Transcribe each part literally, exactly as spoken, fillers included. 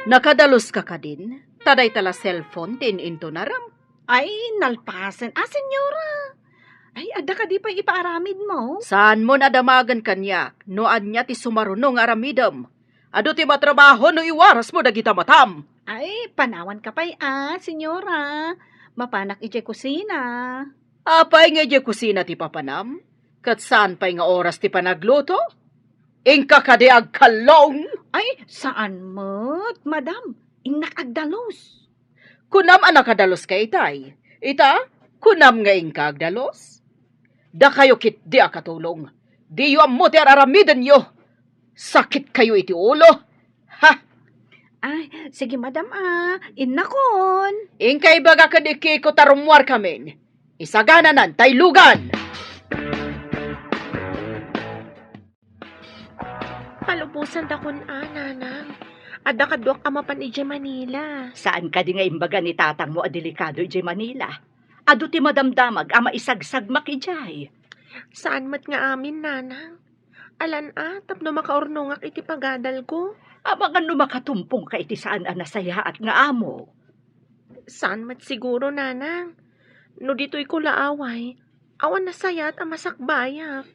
Nakadaluska kadin? Ta dayta la cellphone ti in-intunaram. Ay, nalpasen. Ah, senyora. Ay, adda kadi pay ipaaramidmo? Saanmon a damagen kaniak no ania ti sumaruno nga aramidem. Adu ti matrabaho no iwarasmo dagita matam. Ay, panawanka pay, ah, senyora. Mapanak idiay kusina. Apay nga idiay kusina ti papanam? Ket saan pay nga oras ti panagluto? Inka kadi agkallong? Ay, saan met, madam. Innak agdalus. Kunam a nakadaluska itay. Ita, kunam nga inka agdalus? Dakayo ketdi a katulong. Diyo ammo ti ar-aramidenyo. Sakit kayo iti ulo. Ha? Ay, sige, madam, ah. Innakon. Inka ibaga ken ni Kiko ta rummuarkamin. Isagananan tay lugan. Palubosan dakon a, nanang. Adda kaduak a mapan idiay Manila. Saan kadi nga imbaga ni tatangmo a delikado idiay Manila? Adu ti madamdamag a maisagsagmak idiay. Saan met nga amin, nanang. Alan a, tapno makaurnongak iti pagadalko. Amangan no makatumpongka iti saan a nasayaat nga amo. Saan met siguro, nanang. No ditoyko la away, awan nasayaat a masakbayak.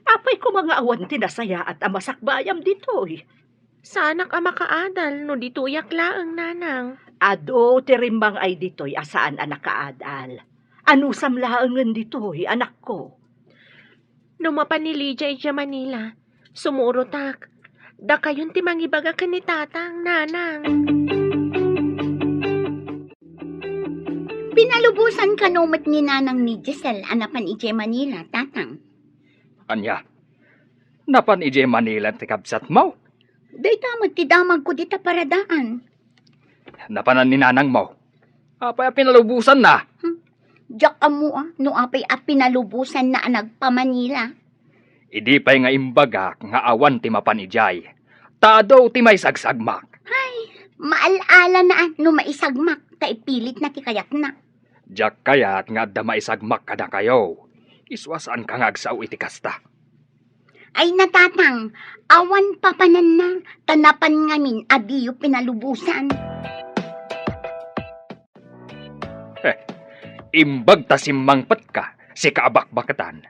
Apay koma nga awan ti nasayaat a masakbayam ditoy? Saanak a makaadal no ditoyak laeng, nanang. Adu ti rimmang-ay ditoy a saan a nakaadal. Anusam laengen ditoy, anakko. No mapan ni Lydia idiay Manila, sumurotak. Dakayon ti mangibaga ken ni tatang, nanang. Pinalubosan kano met ni nanang ni Giselle a napan idiay Manila, tatang? Ania? Napan idiay Manila ti kabsatmo? Dayta met ti damagko dita paradaan. Napanan ni nanangmo? Apay a pinalubosanna? Hmm. Diak ammo a no apay a pinalubosanna a nagpa-Manila. Idi pay nga imbagak nga awan ti mapan idiay, ta adu ti maisagsagmak. Ay, maal-ala na a no maisagmak ta ipilitna ti kayatna. Diak kayat nga adda maisagmak kadakayo. Isu a saanka nga agsao iti kasta. Ay, natatang, awan papananna, ta napan ngamin a diyo pinalubosan. Eh, imbag ta simmangpetka, sika a bakbaketan.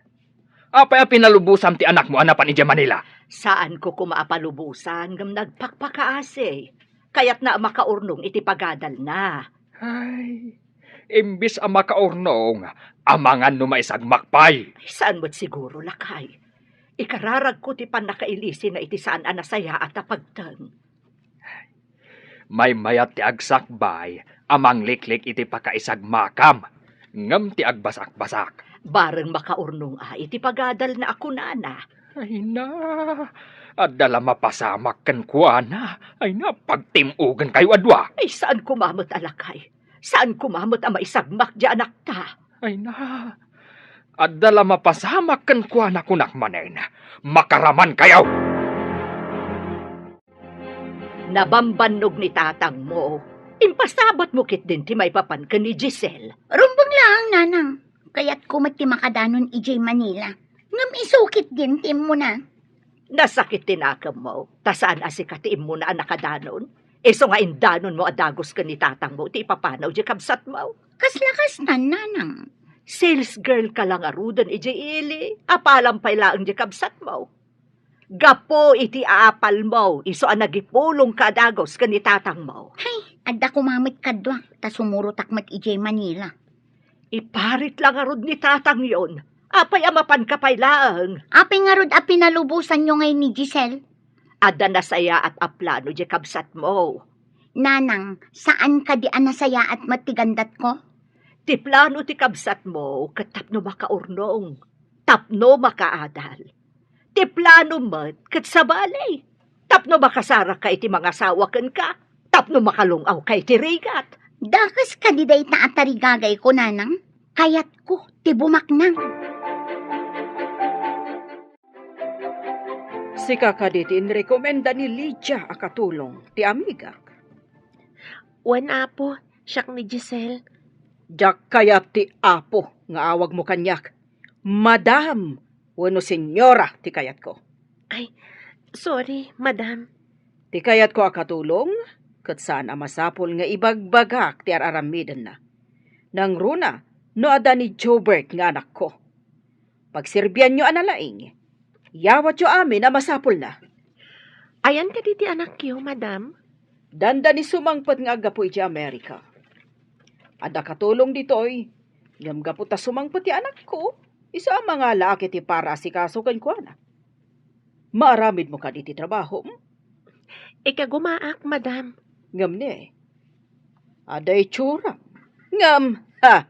Apay a pinalubosam ti anakmo a napan idiay Manila? Saanko koma a palubosan, ngem nagpakpakaasi. Kayatna a makaurnong iti pagadalna. Ay, imbis a makaurnong, amangan no maisagmak pay. Saan met siguro, lakay. Ikararagko ti pannakailisina iti saan a nasayaat a pagteng. Maymayat ti agsakbay a mangliklik iti pakaisagmakam, ngem ti agbasakbasak. Bareng makaurnong a iti pagadalna a kunana. Ay na, adda la mapasamak kenkuana. Ay na, pagtim-ogenkayo a dua. Ay, saan koma met a lakay. Saan koma met a maisagmak diay anakta. Ay na, adda la mapasamak kenkuana, kunak manen, makaramankayo! Nabambannog ni tatangmo. Impasabatmo ketdin ti maipapan ken ni Giselle. Rumbeng laeng, nanang. Kayatko met ti makadanon idiay Manila. Ngem isu ketdin ti immuna. Nasakit ti nakemmo, ta saan a sika ti immuna a nakadanon. Isu nga indanonmo a dagus ken ni tatangmo ti ipapanaw diay kabsatmo. Kasla kastan, nanang. Sales girl ka la ngaruden idiay ili, apalam pay laeng diay kabsatmo. Gapu iti aapalmo, isu a nagipulongka a dagus ken ni tatangmo. Hay, adda koma met kaduak, ta sumurotak met idiay Manila. Iparit la ngarud ni tatangyon. Apay a mapanka pay laeng? Apay ngarud a pinalubosanyo ngay ni Giselle? Adda nasayaat a plano diay kabsatmo. Nanang, saan kadi a nasayaat met ti gandatko? Ti plano ti kabsatmo ket tapno makaurnong, tapno makaadal. Ti plano met ket sabali, tapno makasaraka iti mangasawa kenka, tapno makalung-awka iti rigat. Dakes kadi dayta a tarigagayko, nanang? Kayatko ti bumaknang. Sika kadi ti inrekomenda ni Lydia a katulong ti amigak? Wen, Apo, siak ni Giselle. Diak kayat ti Apo nga awagmo kaniak. Madam wenno Senyora ti kayatko. Ay, sorry, Madam. Ti kayatko a katulong, ket saan a masapul nga ibagbagak ti ar-aramidenna. Nangruna no adda ni Jobert nga anakko. Pagserbianyo a nalaing. Yawatyo amin a masapulna. Ayan kadi ti anakyo, madam? Dandani sumangpet nga aggapu iti Amerika. Adda katulong ditoy, ngem gapu ta sumangpet ti anakko, isu a mangalaak iti para asikaso kenkuana. Maaramidmo kadi ti trabahom? Ikagumaak, madam. Ngem ni, adda itsuram. Ngem, ha,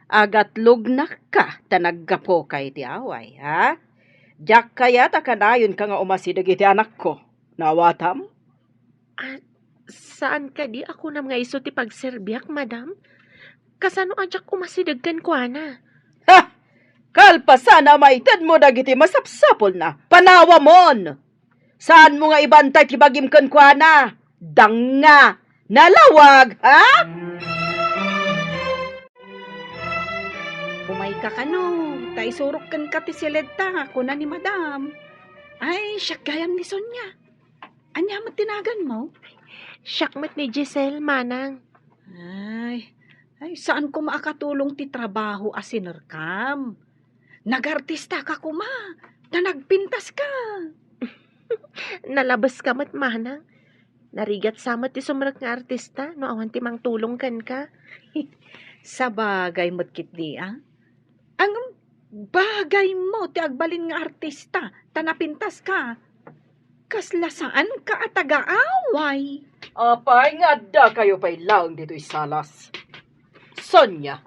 agatulognakka ta naggapuka iti away, ha? Diak kayat a kanayonka nga umasideg iti anakko. Naawatam? Ah, saan kadi a kunam nga isu ti pagserbiak, madam? Kasano a diak umasideg kenkuana? Ha! Kalpasan a maitedmo dagiti masapsapulna, panawamon! Saanmo nga ibantay ti bagim kenkuana? Danga! Nalawag, ha? Umayka kano, ta isurok kenka ti siledta, kuna ni madam. Ay, siak gayam ni Sonia. Ania met ti naganmo? Siak met ni Giselle, manang. Ay, ay, saan koma a katulong ti trabaho a sinerkam. Nagartistaka koma, ta nagpintaska. Nalabeska met, manang. Narigat sa met ti sumrek nga artista no awan ti mangtulong kenka. Sabagay met ketdi, a. Ngem, bagaymo ti agbalin nga artista, ta napintaska. Kasla saanka a taga-away. Apay nga addakayo pay laeng ditoy salas? Sonia,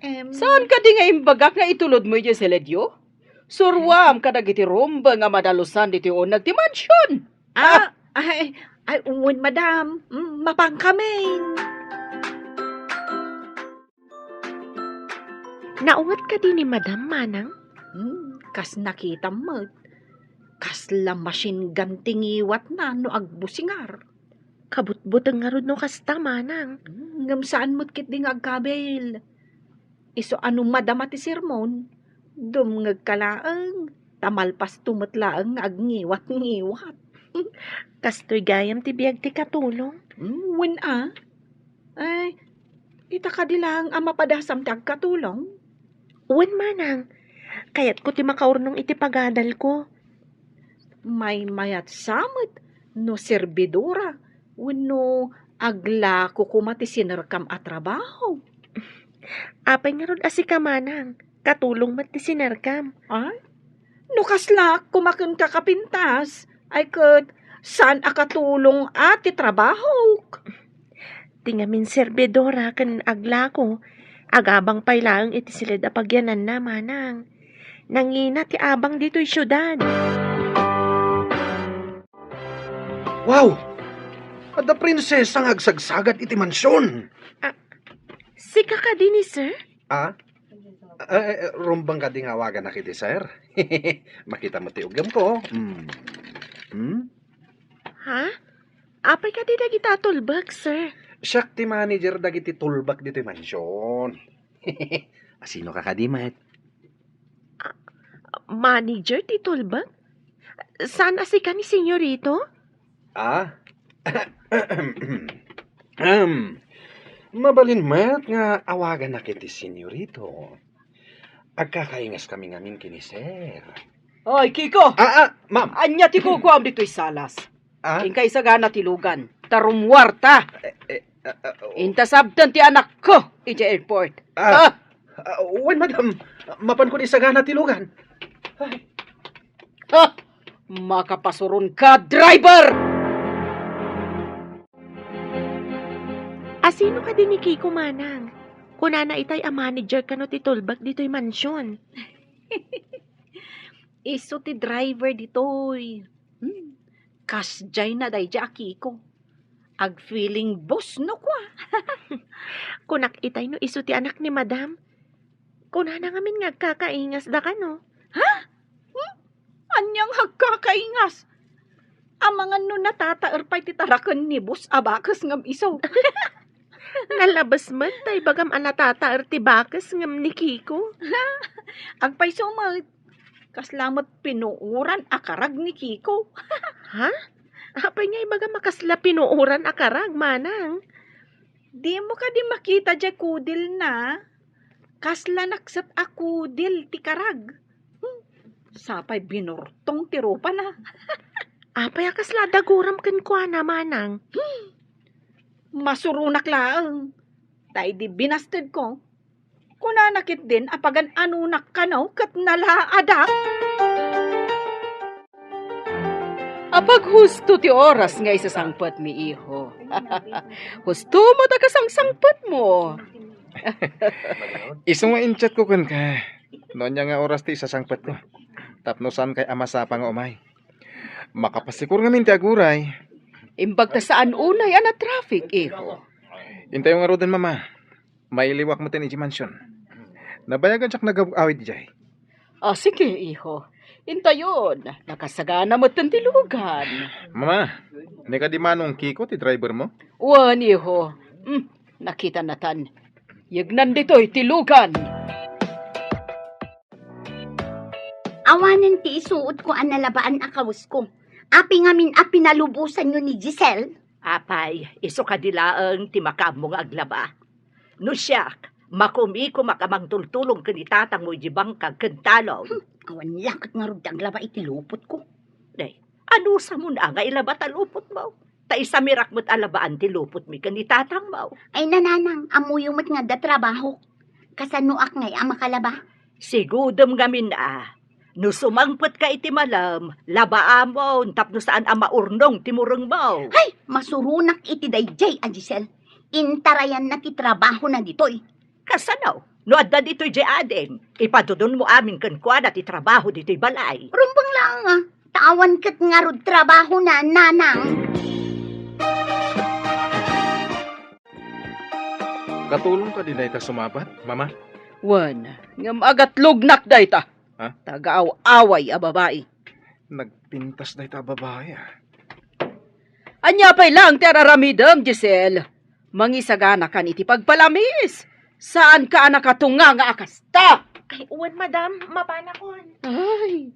Em. Saan kadi nga imbagak nga itulodmo idiay siledyo? Suruam kadagiti rumbeng a madalusan ditoy uneg ti mansion. Ah, ay, ay, wen, madam. Mm, mapankamin. Naunget kadi ni madam, manang? Hmm, kas nakitam met. Kasla machine gun ti ngiwatna no agbusingar. Kabutbuteng ngarud no kasta, manang. Hmm, ngem saan met ketdi nga agkabil. Isu a no madama ti sermon, dumngegka laeng, ta malpasto met laeng nga agngiwat-ngiwat. Kastoy gayam ti biag ti katulong? Hmm, wen a. Ay, ita kadi laeng a mapadasam ti agkatulong? Wen, manang. Kayatko ti makaurnong iti pagadalko. Maymayat sa met no serbidora wenno aglako koma ti sinerkam a trabaho. Apay ngarud a sika, manang, katulong met ti sinerkam. Ay, no kaslaak koma kenka kapintas, ay ket saan a katulong a ti trabahok. Ti ngamin serbidora ken aglako, agabang pay laeng iti siled a pagyananna, manang. Nangina ti abang ditoy siudad. Wow! Adda prinsesa nga agsagsagad iti mansion. Ah, sika kadi ni sir? Ah? Ah, eh, eh, rumbeng kadi nga awaganak iti sir? Makita mo ti ugem ko. Hmm. Hmm? Ha? Apay kadi dagita a tulbek, sir? Siak ti manager dagiti tulbek ditoy mansion. Asino ka kadi met? Ah, manager ti tulbek? Saan a sika ni Senyorito? Ah? Ahem. Mabalin met nga awaganak iti Senyorito. Agkakaingas kami ngamin ken ni Sir. Oy, Kiko! Ah, ah, ma'am. Ania ti kukuam ditoy salas? Ah? Inka isagana ti lugan. Ta rummuarta. Eh, eh, ah, ah, oh. Inta sabten ti anakko idiay airport. Ah, ah, wen, madam. Mapankon isagana ti lugan. Ay. Ha! Makapasuron ka, driver! Asino kadi ni Kiko, manang? Kunana itay a manager kano ti tulbek ditoy mansion. Isu ti driver ditoy. Hmm. Kasdiay na daydiay a Kiko. Agfeeling boss no kua. Kunak itay no isu ti anak ni madam. Kunana ngamin nga agkakaingas da kano. Ha? Hmm? Ania nga agkakaingas? Amangan no natataer pay ti taraken ni boss a bakes ngem isu. Nalabes met ta ibagam a natataer ti bakes ngem ni Kiko. Agpayso met. Kasla met pinuoran a karag ni Kiko. Ha? Apay nga ibaga makasla pinuoran a karag, manang? Dimo kadi makita diay kudilna? Kasla nakset a kudil ti karag. Hmm, sapay binortong ti rupana. Apay a kasla daguram kenkuana, manang? Hmm, masuronak laeng. Ta idi binastedko, kunana ketdin a pagan-anonak kano ket nalaadak. Apag husto ti oras nga isasangpetmi, iho. Husto met a kasangsangpetmo. Isu nga in-chat ko kenka. No ania nga oras ti isasangpetko. Tapno saankay a masapa nga umay. Makapasikur ngamin ti aguray. Imbag ta saan unay a na-traffic, iho. Intayo ngaruden, mama. Mailiwak metten idiay mansion. Nabayagan diak nagaw-awid idiay. Ah, sige, iho. Intayon, nakasagana metten ti lugan. Mama, ni kadi manong Kiko ti drivermo? Wen, iho. Hmm, nakitanatan. Yegnan ditoy ti lugan. Awanen ti isuotko a nalabaan a kawesko. Apay ngamin a pinalubosanyo ni Giselle? Apay, isu kadi laeng ti makaammo nga aglaba. No siak, makumikumak a mangtultulong ken ni tatangmo idiay bangkag ken talon. Hmm, awan la ket ngarud ti aglaba iti lupotko. Nay, anusamon a nga ilaba ta lupotmo? Ta isamirak met a labaan ti lupotmi ken ni tatangmo. Ay, nanang, ammoyo met nga adda trabahok. Kasanoak ngay a makalaba? Sigudem ngamin a, no sumangpetka iti malem, labaamon tapno saan a maurnong ti murengmo. Hay, masuronak iti daydiay a Giselle. Intarayanna ti trabahona ditoy. Kasano? No adda ditoy diay adim, ipadudonmo amin kenkuana ti trabaho ditoy balay. Rumbeng laeng a, ta awan ket ngarud trabahona, nanang. Katulong kadi dayta sumabat, mama? Wen, ngem agatlognak dayta. Ha? Taga-aw-away a babai. Nagpintas dayta a babai, ah. Ania pay laeng ti ar-aramidem, Giselle? Mangisaganakan iti pagpalamis. Saanka a nakatunga nga a kasta. Ay, wen, madam, mapanakon. Ay,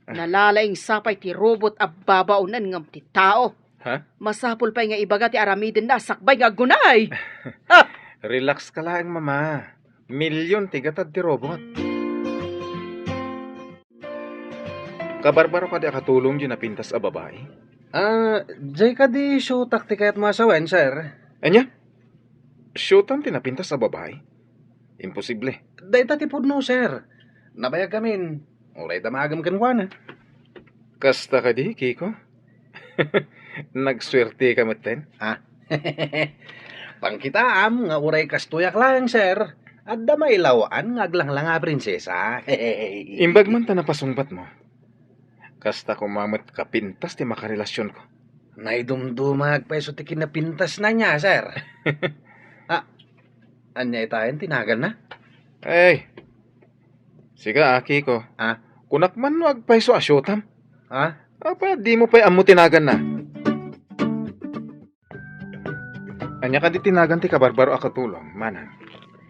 nalalaing sapay ti robot a babaonen ngem ti tao. Ha? Masapul pay nga ibaga ti aramidenna a sakbay nga aggunay. Ha! Relax ka laeng, mama. Milyon ti gatad ti robot. Kabarbaro kadi a katulong diay napintas a babai? Ah, diay kadi siotak ti kayatmo a sawen, sir. Ania? Siotam ti napintas a babai? Imposible. Dayta ti pudno, sir. Nabayag amin. Uray damagem kenkuana. Kasta kadi, Kiko? Nagsuerteka metten? Ha? Pangkitaam nga uray kastoyak laeng, sir. Adda mailaw-an nga aglanglang a prinsesa. Imbag man ta napasungbatmo. Kasta koma met kapintas ti makarelasionko. Naidumduma nga agpayso ti kinapintasna nia, sir. Ah, ania itayen ti naganna? Ay, sika, aki ko. Ah? Kunak man no agpayso a siotam. Ah? Apay a dimo pay ammo ti naganna? Ania kadi ti nagan ti kabarbaro a katulong, manang?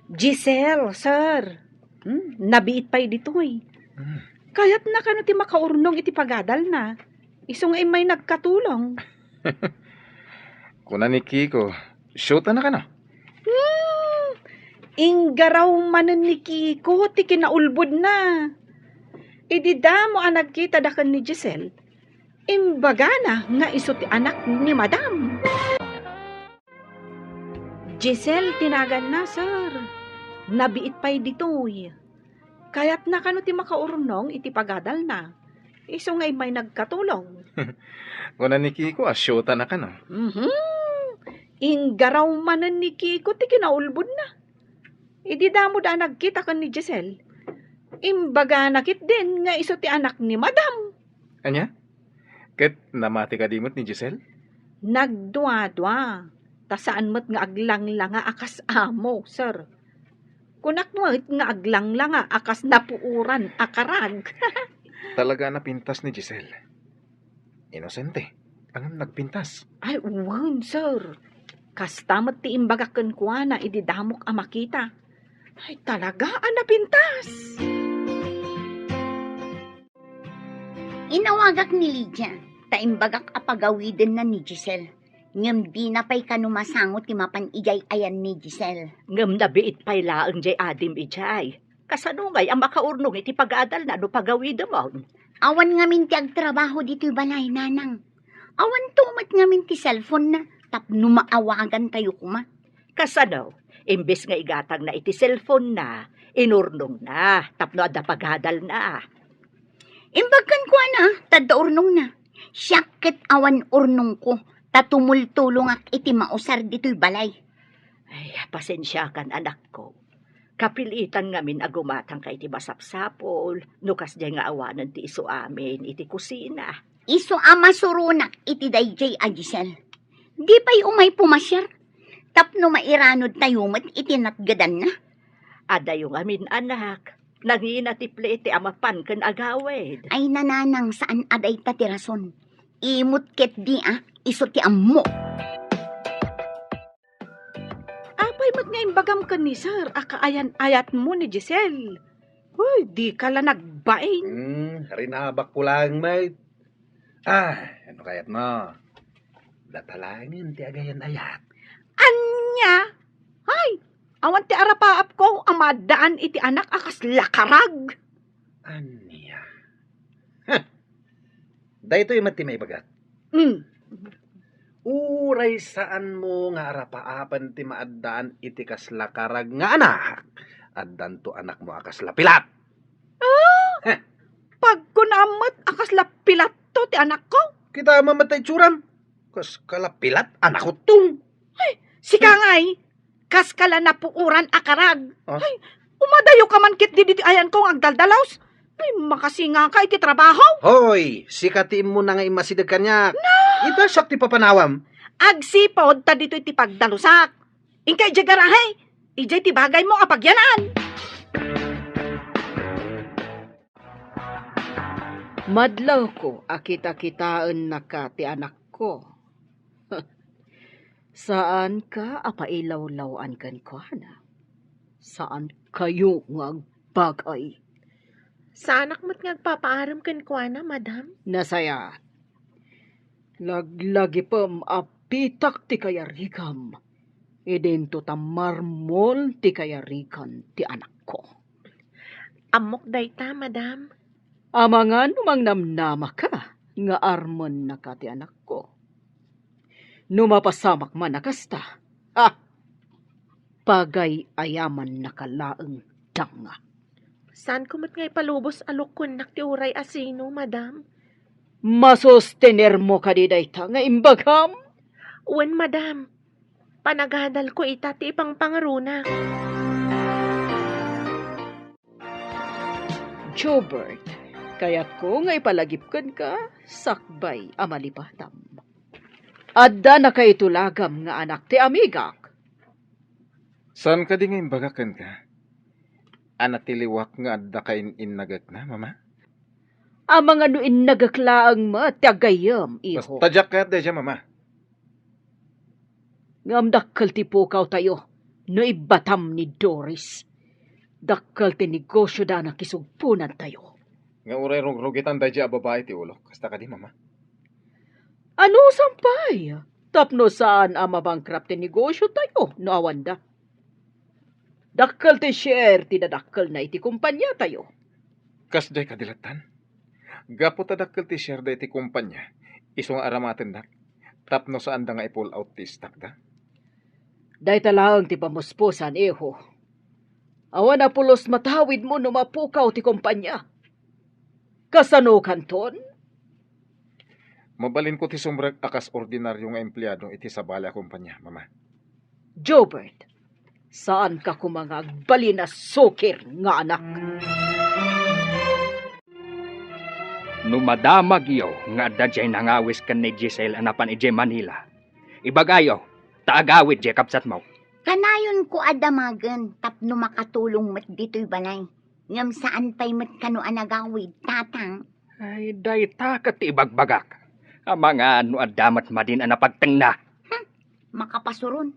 Giselle, sir. Hmm, nabiit pay ditoy. Hmm. Kayatna kano ti makaurnong iti pagadalna. Isu nga immay nagkatulong. Kuna ni Kiko, shootana kano? Hmm, inggaraw manen ni Kiko ti kinaulbodna. Idi damo a nagkita daken ni Giselle, imbagana nga isu ti anak ni Madam. Giselle ti naganna, sir. Nabiit pay ditoy. Kayatna kano ti makaurnong iti pagadalna. Isu nga immay nagkatulong. Kuna ni Kiko a shootana kano? Mhm. Inggaraw manen ni Kiko ti kinaulbodna. Idi damo da a nagkita ken ni Giselle, imbagana ketdin nga isu ti anak ni Madam. Ania? Ket namati kadi met ni Giselle? Nagduadua, ta saan met nga aglanglanga a kas amo, sir. Kunak met nga aglanglanga a kas napuoran a karag. Talaga a napintas ni Giselle. Inosente, ngem nagpintas. Ay, wen, sir. Kasta met ti imbagak kenkuana idi damok a makita. Ay, talaga a napintas. Inawagak ni Lydia, ta Imbagak a pagawidenna ni Giselle. Ngem dina pay kano masango ti mapan idiay ayan ni Giselle. Ngem nabiit pay laeng diay adim idiay. Kasano ngay a makaurnong iti pagadalna no pagawidemon? Awan ngamin ti agtrabaho ditoy balay, nanang. Awanto met ngamin ti cellphone-na tapno maawagantayo koma. Kasano? Imbes nga igatangna iti cellphone-na, inurnongna tapno adda pagadalna. Imbag kenkuana, ta adda urnongna. Siak ket awan urnongko, ta tumultulongak iti mausar ditoy balay. Ay, pasensiakan, anakko. Kapilitan ngamin a gumatangka iti masapsapul no kasdiay nga awanen ti isu amin iti kusina. Isu a masuronak iti daydiay a Giselle. Di pay umay pumasiar tapno mairanudtayo met iti natgedanna. Adayo ngamin, anak. Nangina ti plete a mapan ken agawid. Ay, nanang, saan a dayta ti rason. Imot ketdi a, isu ti ammok. Apay met nga imbagam ken ni Sir a kaayan-ayatmo ni Giselle? Uy, dika la nagbain. Hmm, rinabakko laeng met. Ah, ano kayatmo? Data laengen ti agayan-ayat. Ania? Ay, awan ti arapaapko a maaddaan iti anak a kasla karag. Ania? Huh! Daytoy met ti maibagak. Hmm. Uray saanmo nga arapaapen ti maaddaan iti kasla karag nga anak, addanto anakmo a kasla pilat. Ah? Heh. Pagkunam met a kasla pilatto ti anakko? Kitam met ta itsuram. Kas kala pilat, anakko tong. Ay, sika ngay, kas kala napuoran a karag. Ah? Ay, umadayoka man ketdi ditoy ayanko nga agdaldalus. Ay, makasingaka iti trabaho. Hoy, sika ti immuna nga immasideg kaniak. Na! Ita siak ti papanawam. Agsipud ta ditoy ti pagdalusak. Inka idiay garahe. Idiay ti bagaymo a pagyanan. Madlawko a kitakitaennaka ti anakko. Saanka a pailawlaw-an kenkuana. Saankayo nga agbagay. Saanak met nga agpapaarem kenkuana, madam. Nasayaat. Laglagipem a pitak ti kayarigam. Idinto ta marmol ti kayarigan ti anakko. Ammok dayta, madam. Amangan no mangnamnamaka nga armennaka ti anakko. No mapasamak man a kasta, ah, pagay-ayamannaka laeng danga. Saanko met nga ipalubos a lukonnak ti uray a sino, madam. Masustenermo kadi dayta nga imbagam? Wen, madam. Panagadalko ita ti ipangpangaronak. Jobert, kayatko nga ipalagip kenka sakbay a malipatam. Adda nakaitulagam nga anak ti amigak. Saan kadi nga imbagak kenka a natiliwak nga adda kain-innagekna, Mama? Amangan no innagek laeng met ti aggayyem, iho. Basta diak kayat daydiay, Mama. Ngem dakkel ti pukawtayo no ibbatam ni Doris. Dakkel ti negosiodana kisugponantayo. Nga uray rugrugitan daydiay a babai ti ulok, kasta kadi, Mama? Anusan pay, tapno saan a mabankrupt ti negosiotayo no awanda. Dakkel ti share ti dadakkelna iti kompaniatayo. Kasdiay kadi lattan? Gapu ta dakkel ti share da iti kompania, isu nga aramatennak, tapno saanda nga i-pull out ti stock da. Dayta laeng ti pamuspusan, iho. Awan a pulos matawidmo no mapukaw ti kompania. Kasano kanton? Mabalinko ti sumrek a kas ordinario nga empleado iti sabali a kompania, Mama. Jobert, saanka koma nga agbalin a sukir nga anak. No madamagyo nga adda diay nangawis ken ni Giselle a napan idiay Manila, ibagayo, ta agawid diay kabsatmo. Kanayonko a damagen tapno makatulong met ditoy balay. Ngem saan pay met kano a nagawid, Tatang. Ay, dayta ket ti ibagbagak. Amangan no adda met madin a napagtengna. Hmm, makapasuron.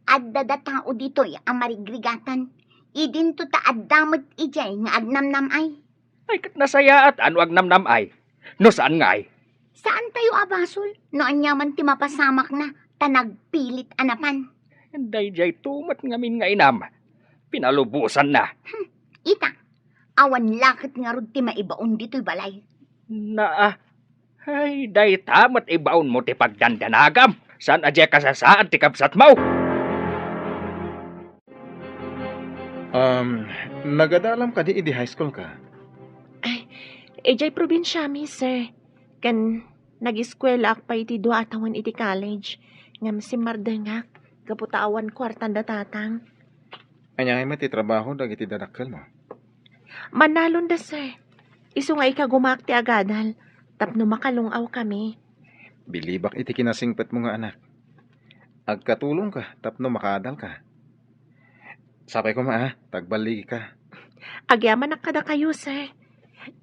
Adda da tao ditoy a marigrigatan. Idinto ta adda met idiay nga agnamnam-ay. Ay, ket nasayaat a no agnamnam-ay. No saan ngay? Saan tayo a basol no aniaman ti mapasamakna ta nagpilit a napan? Daydiay to met ngamin nga inam. Pinalubosanna. Hmm, ita, awan la ket ngarud ti maibaon ditoy balay. Naa. Ay, dayta met ibaonmo ti pagdandanagam. Saan a diay kasasaad ti kabsatmo? Um, nagadalam kadi idi high school ka? Ay, idiay probinsiami, sir. Ken nagiskuelaak pay iti dua a tawen iti college. Ngem simmardengak gapu ta awan kuartan da tatang. Ania ngay met ti trabaho dagiti dadakkelmo? Mannalonda, sir. Isu nga ikagumaak ti agadal tapno makalung-aw kami. Bilibak iti kinasingpetmo nga anak. Agkatulongka tapno makaadalka. Sapay koma, a, ta agballigika. Agyamanak kadakayo, sir.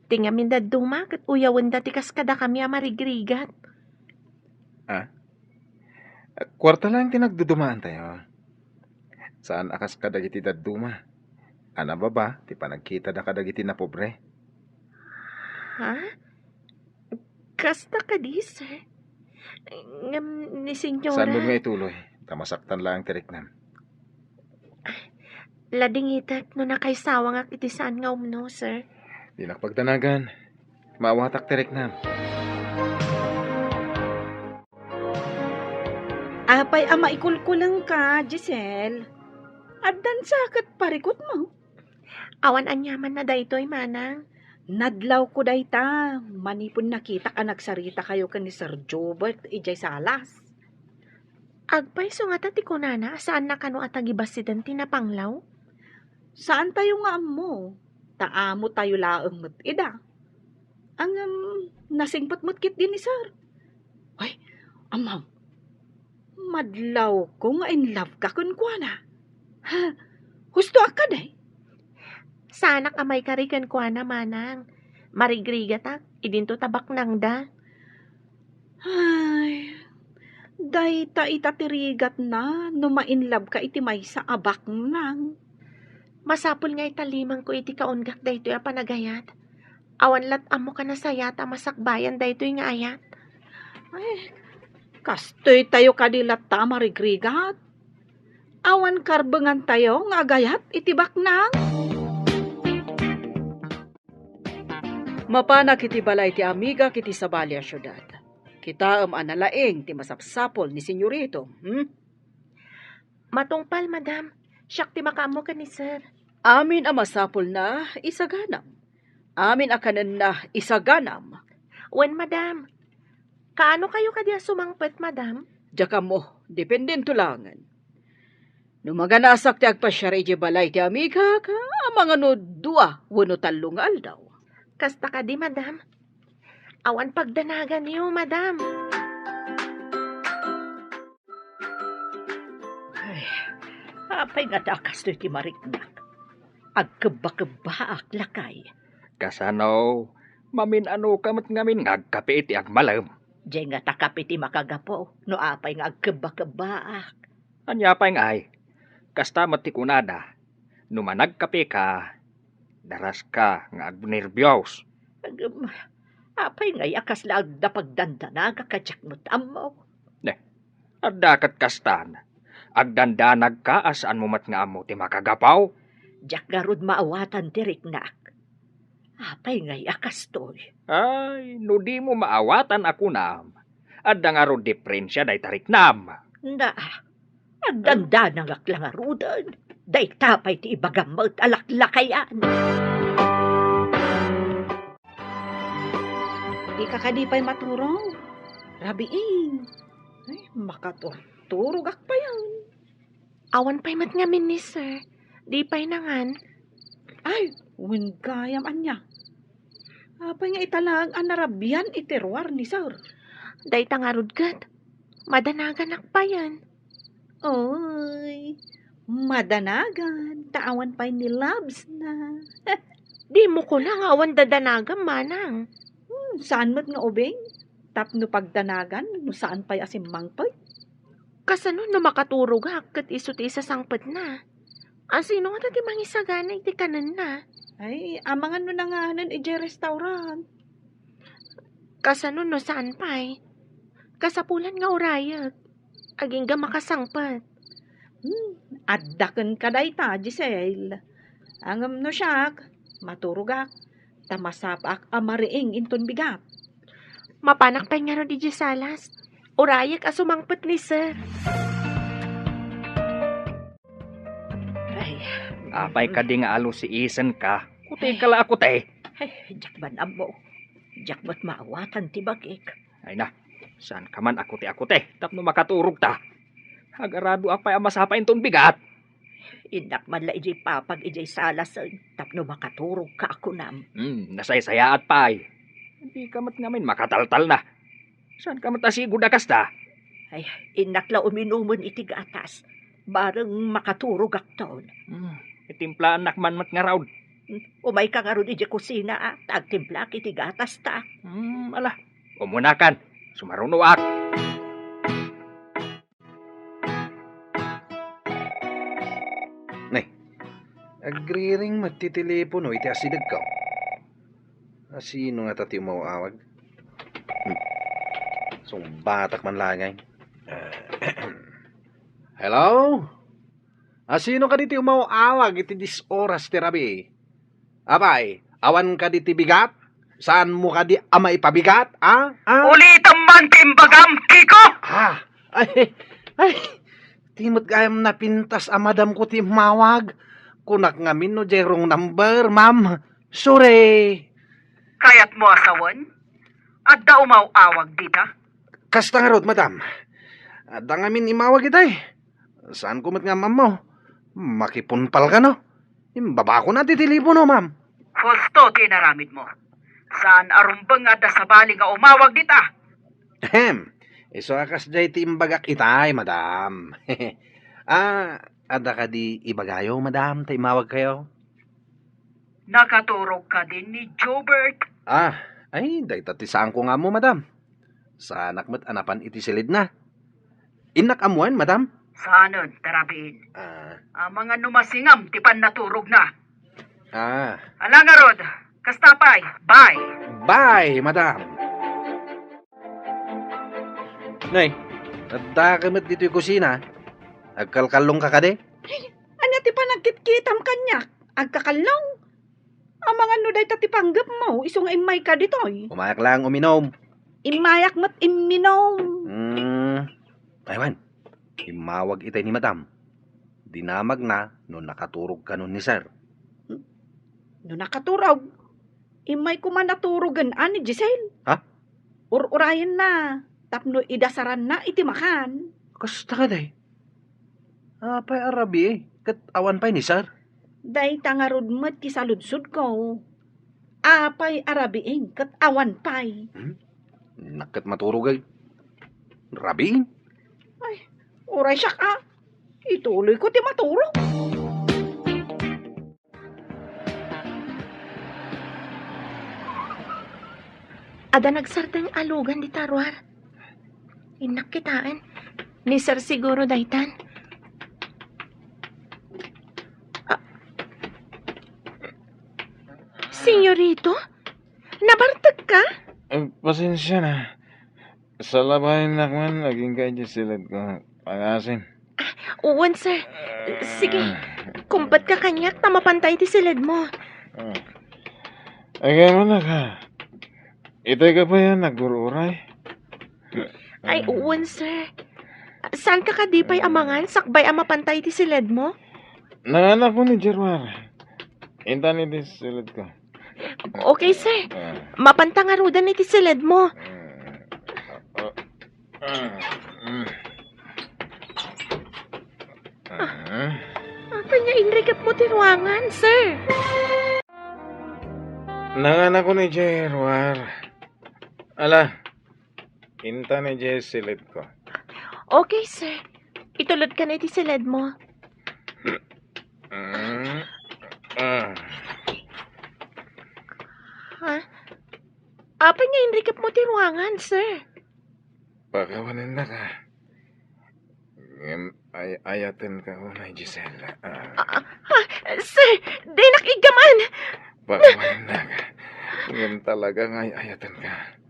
Ti ngamin dadduma ket uyawenda ti kas kadakami a marigrigat. A? Kuarta laeng ti nagdudumaantayo. Saan a kas kadagiti dadduma a nababa ti panagkitada kadagiti napobre. Ha? Kasta kadi, sir? Ngem ni Senyora. Saan mo nga ituloy? Ta masaktan laeng ti riknam. Ladingitek no nakaisawangak iti saan nga umno, sir. Dinak pagdanagan. Maawatak ti riknam. Apay a maikulkulengka, Giselle? Addan sa ket parikutmo? Awan aniamanna daytoy, manang. Nadlawko dayta, manipud nakitak a nagsaritakayo ken ni Sir Jobert idiay salas. Agpayso ngata ti kunana a saanna kano a tagibassiden ti napanglaw? Saantayo nga ammo, ta amotayo laeng met ida. Ngem nasingpet met ketdi ni Sir. Ay, ammom, madlawko nga in love ka kenkuana. Ha, husto a kadi? Saanak a maikari kenkuana, manang. Marigrigatak, idinto ta baknangda. Ay, dayta ita ti rigatna no ma-in love ka iti maysa a baknang. Masapul nga itallimanko iti kaunggak daytoy a panagayat. Awan lat ammo kanasayaat a masakbayan daytoy nga ayat. Ay, kastoy tayo kadi latta a marigrigat. Awan karbengan tayo nga agayat iti baknang. Mapanak iti balay ti amigak iti sabali a siudad. Kitaem a nalaing ti masapsapul ni Senyorito, hmm? Matungpal, madam. Siak ti makaammo ken ni sir. Amin a masapulna, isaganam. Amin a kanenna, isaganam. Wen, madam. Kaano kayo kadi a sumangpet, madam? Diak ammo, dependento laengen. No maganasak ti agpasiar idiay balay ti amigak, amangan no dua wenno tallo nga aldaw. Kasta kadi, madam. Awan pagdanaganyo, madam. Ay, apay ngata a kastoy ti mariknak? Agkebbakebbaak, lakay. Kasano, mamin-anoka met ngamin nga agkape iti agmalem? Diay ngata kape ti makagapu no apay nga agkebbakebbaak. Ania pay ngay? Kasta met ti kunada, no managkapeka, daraska nga agnerbios. Agem, apay ngay a kasla adda pagdandanagak a diak met ammo? Ne, adda ket kastan. Agdandanagka a saanmo met nga ammo ti makagapu? Diak ngarud maawatan ti riknak. Apay ngay a kastoy? Ay, no dimo maawatan a kunam, adda ngarud diferensia dayta riknam. Na, agdandanangak la ngaruden. Dayta pay ti ibagam met a laklakayan. Dika kadi pay maturog? Rabiin. Ay, makaturturogak payen. Awan pay met ngamin ni sir. Di pay nangan. Ay, wen gayam ania. Apay nga ita laeng a narabian iti ruar ni sir? Dayta ngarud ket, madanaganak payen. Oy, madanagan, ta awan pay ni loves na. Dimo kuna nga awan dadanagam, manang. Hmm, saan met nga ubing? Tapno pagdanagan no saan pay a simmangpet? Kasano no makaturogak ket isu ti isasangpetna? Asino ngata ti mangisagana iti kanenna? Ay, amangan no nanganen idiay restaurant. Kasano no saan pay? Kasapulan nga urayek. Agingga makasangpet. Hmm, adda kenka dayta, Giselle. Ngem no siak, maturogak, ta masapaak a mariing inton bigat. Mapanak pay ngarud idiay salas. Urayek a sumangpet ni Sir. Ay. Apay kadi nga alusiisenka? Kuteka la a kute. Ay, diak man ammo. Diak met maawatan ti bagik. Ay na, saanka man a kute a kute tapno makaturogta. Agaradoak pay a masapa inton bigat. Innak man la idiay papag idiay salasen tapno makaturogka a kunam. Hmm, nasaysayaat pay. Dika met ngamin makataltalna. Saanka met a sigud a kasta? Ay, innak la uminumen iti gatas. Bareng makaturogakton. Hmm, itimplaannak man met ngarud. Hmm, umayka ngarud idiay kusina, a, ta agtimplaak iti gatasta. Hmm, ala. Umunakan. Sumarunoak. Nay, agriring met ti telepono iti asidegko. Asino ngata ti umaw-awag? Hmm. Sungbatak man la ngay. Hello? Asino kadi ti umaw-awag iti dies oras ti rabii? Apay, awan kadi ti bigat? Saanmo kadi a maipabigat? A? A? Ulitem man ti imbagam, Kiko! A? Ay, ay, ti met gayam napintas a madamko ti immawag. Kunak ngamin no diay wrong number, ma'am. Sorry. Kayatmo a sawen? Adda umaw-awag dita? Kasta ngarud, madam. Adda ngamin immawag itay. Saanko met nga ammammo. Makipunpal kano. Imbabakon ti telepono, ma'am. Husto ti inaramidmo. Saan a rumbeng nga adda sabali nga umawag dita. Ahem. Isu a kasdiay ti imbagak itay, madam. A, adda kadi ibagayo, madam, ta immawagkayo? Nakaturog kadin ni Jobert? A, ay, dayta ti saanko nga ammo, madam. Saanak met a napan iti silidna. Innak ammoen, madam? Saanen, ta rabiin. A. Amangan no masingam ti pannaturogna. A. Ala ngarud, kasta pay, bye. Bye, madam. Nay, addaka met ditoy kusina. Agkalkallongka kadi? Ay, ania ti panagkitkitam kaniak? Agkakallong? Amangan no dayta ti panggepmo, isu nga immayka ditoy. Umayak laeng uminom. Immayak met imminom. Hmm. Ay, wen. Immawag itay ni madam. Dinamagna no nakaturog kano ni sir. No nakaturog? Immay koma naturogen a ni Giselle. Ha? Ur-urayenna tapno idasaranna iti makan. Kasta kadi? Apay a rabii ket awan pay ni sir? Dayta ngarud met ti saludsodko. Apay a rabii ket awan pay? Hmm? Innak ket maturog ay. Rabii? Ay, uray siak a. Ituloyko ti maturog. Adda nagsardeng a lugan dita ruar. Innak kitaen. Ni sir siguro daytan. Ah. Senyorito? Nabartekka? Eh, pasensia na. Salabayennak man, agingga idiay silidko. Pangasim. Ah, wen, sir. Sige, kumpet ka kaniak ta mapanta iti silidmo. Ah. Agay man ka. Itay ka pay a nagur-uray? Ay, wen, sir. Saanka kadi pay amangan sakbay a mapanta iti silidmo? Nanganakon idiay ruar. Intan iti silidko. Okay, sir. Ah. Mapanta ngaruden iti silidmo. Ah. Ah. Ah. Ah. Apay nga inrikepmo ti ruangan, sir? Nanganakon idiay ruar. Ala, intan idiay silidko. Okay, sir. Itulodkan iti silidmo. Mm. Ah. Ha? Apay nga inrikepmo ti ruangan, sir? Pakawanennaka. Ngem ay-ayatenka unay, Giselle. Ah. Ah, ah, sir, dinak iggaman. Pakawanennaka. Ngem talaga nga ay-ayatenka.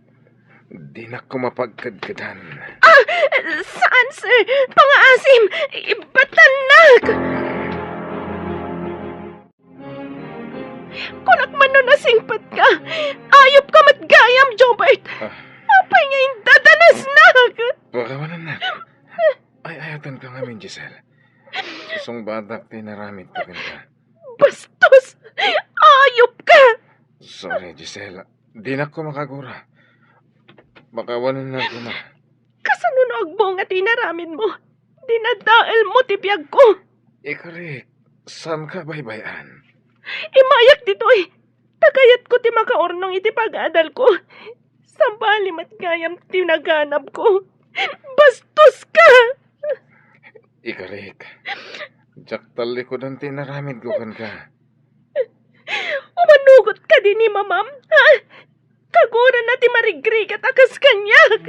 Dinak koma pagkedkedan. Ah! Saan, sir? Pangaasim! Ibatannak! Kunak man no nasingpetka. Ayupka met gayam, Jobert. Ah. Apay nga indadanasnak? Pakawanennak. Ay, ayatenka ngamin, Giselle. Sungbatak ti inaramidko kenka. Bastos! Ayupka! Sorry, Giselle. Dinak koma makagura. Pakawanennak koma. Kasano no agbunga ti inaramidmo? Dinadaelmo ti biagko. Ikarik, saanka baybay-an? Imayak ditoy. Ta kayatko ti makaurnong iti pag-adalko. Sabali met gayam ti naganabko. Bastoska! Ikarik, diak tallikudan ti inaramidko kenka. Umanugot kadi ni Mamam, ha? Kagurana ti marigrigat a kas kaniak.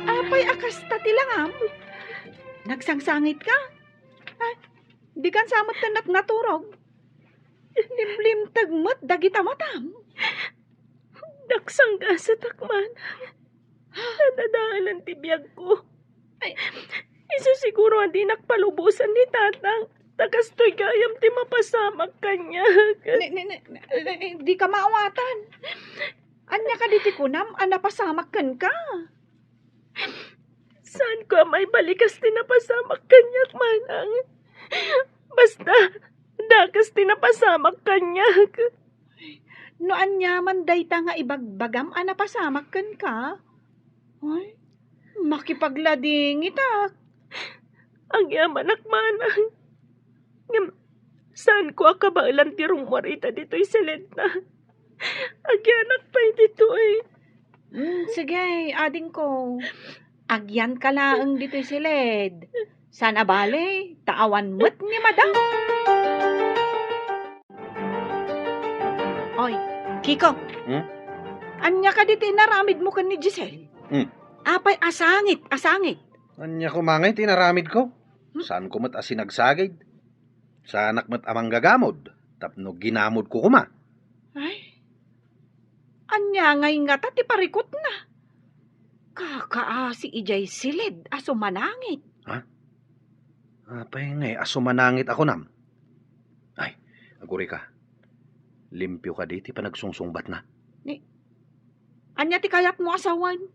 Apay a kasta ti langam? Nagsangsangitka? Ay, dikan sa met tennak naturog. Limlimteg met dagita matam. Nagsanggasatak, manang. Nadadaelan ti biagko. Ay. Isu siguro a dinak palubosan ni tatang. Ta kastoy gayam ti mapasamak kaniak. Ni, ni, ni, ni, dika maawatan. Ania kadi ti kunam a napasamak kenka? Saanko a maibalikas ti napasamak kaniak, manang. Basta, dakas ti napasamak kaniak. No aniaman dayta nga ibagbagam a napasamak kenka, ay, makipagladingitak. Agyamanak, manang. Ngem, saanko a kabaelan ti rummuar ita ditoy siledna. Agyanak pay ditoy. Mm, sige, adingko. Agyanka laeng ditoy siled. Saan a bale, ta awan met ni madam. Oy, Kiko. Hmm? Ania kadi ti inaramidmo ken ni Giselle? Hmm. Apay a sangit, a sangit. Ania koma ngay ti inaramidko? Hmm? Saanko met a sinagsagid? Saanak met a manggagamod tapno ginamodko koma. Ay, ania ngay ngata ti parikutna? Kakaasi idiay siled a sumanangit. Ha? Apay ngay a sumanangit a kunam? Ay, agurayka. Limpio kadi ti panagsungsungbatna? Ni, ania ti kayatmo a sawen?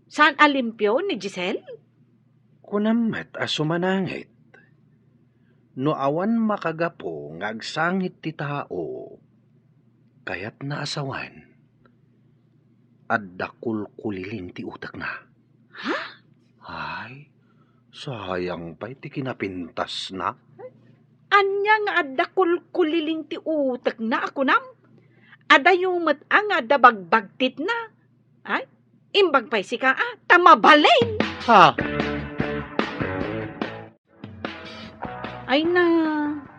Saan a limpio ni Giselle? Kunam met a sumanangit. No awan makagapu nga agsangit ti tao, kayatna a sawen, adda kulkuliling ti utekna. Ha? Ay, sayang pay ti kinapintasna. Ania nga adda kulkuliling ti utekna a kunam? Adayo met a nga adda bagbagtitna. Ay, imbag pay sika a, ta mabalin! Ha? Ay na,